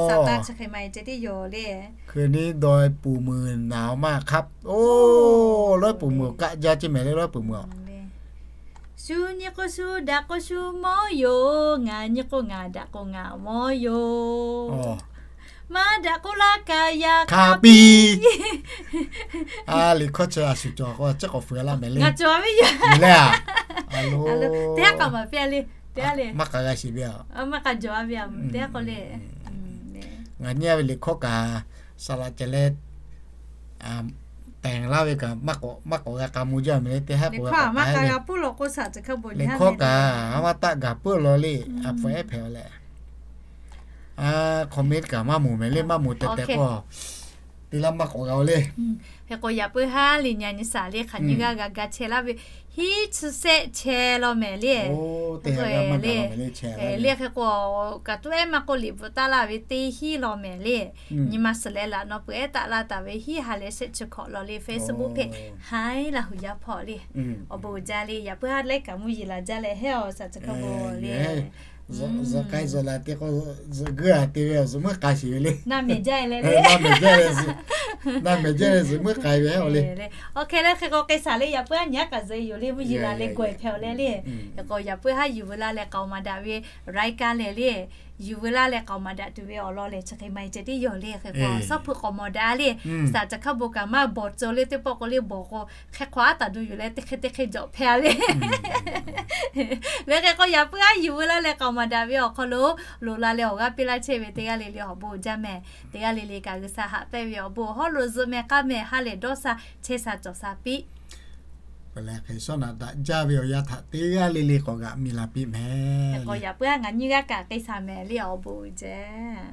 saˍ taˇ chi hk'e ma e ceh tiˉ yoˬ le. Hkui niˉ dawˇ puˍ muiˬ naˍ maˇ hk'aˇ. Oˇ, lawˉ puˍ muiˬ kaˆ jaˇ ceˇ mehˍ le, lawˉ puˍ muiˬ a. Shu nyi k'o shu daꞈ k'o shu mawˇ yoˬ, ngaˬ nyi k'o ngaˬ daꞈ k'o ngaˬ mawˇ yoˬ. Maˇ daꞈ k'oˆ laˇ kaꞈ yaꞈ hk'a piˇ. Liꞈ hkawˇ chi a shu cawˬ k'o chi k'awꞈ fuiˍ laˇ mehˍ le. Ngaˬ cawˬ ve yoˬ le a. Teˇ haˉ k'a maˍ piˇ a le. Teˇ haˉ le. Maˇ k'a g'a shiˍ ve a. Maˇ k'a jawˬ a ve a, teˇ haˉ k'o le. Ngaˬ nyi a ve liꞈ hkawˇ kaꞈ saˍ laꞈ cehˬ leh tehˬ laˇ ve kaꞈ maˇ k'awꞈ g'a k'a mvuh jaˇ mehˍ le, teˇ haˉ k'o maˇ k'a g'a puˉ lo k'o saˍ cehˬ hk'a bon liꞈ hkawˇ kaꞈ a maˇ taˆ gaˬ puiˉ law le, a pfuhˍ ehˉ hpehꞈ a leh. Comment kaꞈ maˇ moˍ mehˍ le, maˇ moˍ tehꞈ tehꞈ k'o, teˇ laˇ maˇ k'awꞈ g'a o le. Hk'e k'o yaꞈ puiˉ haˉ le nyi a nyi saˍ le hk'aˬ nyi g'aˇ g'a ga chehˇ laˇ ve, hiˉ chi sehˆ chehˇ law mehˍ le. Le hk'e k'o, kaꞈ tuˉ ehˉ maˇ k'oˆ liꞈ bvuhꞈ taˍ laˇ ve teˇ hiˉ law mehˍ le. Nyi ma suhˍ leh laꞈ naw peuˬ ehˉ taˆ laˇ taˍ ve hiˉ ha leh shehˆ chi hkawꞈ law le Facebook hpehꞈ ha iˉ laˇ hui yaˇ hpawˇ le. Awˬ bon uiˍ jaˇ le, yaꞈ puiˉ haˉ laiˉ kaꞈ mvuhˇ yeˬ laˬ jaˇ leh heˉ awˬ saˍ cehˬ hk'a bon le. Zuhꞈ k'ai zuhꞈ la te k'o, zuhꞈ guiˇ a te ve zuhꞈ meuˇ k'ai shiˍ ve le. Naˇ mehˍ jaˇ leh le. Naˇ mehˍ jaˇ leh zuhꞈ meuˇ k'ai ve a le. Oˇ hk'e le hk'e k'o k'ai saˍ le, yaꞈ puiˉ haˉ nyi haˉ kaꞈ zuhꞈ yoˬ le, mvuhˇ yeˬ la leh gawˬ e hpehꞈ awˬ leh le. Hk'e k'o yaꞈ puiˉ haˉ yuˬ veu laˇ leh k'aoˍ maˍ daꞈ ve raiˉ kaˇ leh le. Yuˬ veu laˇ leh k'aoˍ maˍ daꞈ tuˬ ve awˬ lawn lehˬ chi hk'e ma e ceh tiˉ yoˬ le. Hk'e k'o shaˉ hpu k'awꞈ mawˬ daꞈ le. Saˍ cehˬ hk'a bon kaꞈ maˇ bawˬ tcuh le, teˇ pawˆ k'o le bawˬ k'o hk'e hk'aw aˉ taˍ du yuˬ leh teˇ hk'e teˇ hk'e jawꞈ hpehꞈ a le. Le hk'e k'o yaꞈ puiˉ haˉ yuˬ veu laˇ leh k'aoˍ maˍ daꞈ ve awˬ hk'aw lo loꞈ la leh awˬ g'aˇ piˇ laˇ chehˇ ve teˇ g'aˇ le le awˬ bon uiˍ jaˇ mehˍ. Teˇ g'aˇ le le kaꞈ G'uiˬsha haꞈ pehnˇ ve awˬ bon hawˉ lo zuhꞈ mehˍ k'aˇ mehˍ ha lehˬ dawˇ sha chehˇ sha cawˬ sha piˇ. Peuˬ leh hk'e shawˉ naꞈ daꞈ jaˇ ve awˬ yanˇ htaꞈ teˇ g'aˇ le le k'awꞈ g'aꞈ mi la piˇ mehˍ. K'o yaꞈ puiˉ haˉ ngaˬ nyiˇ g'aˇ kaꞈ k'ai saˍ mehˍ le awˬ bon uiˍ jaˇ.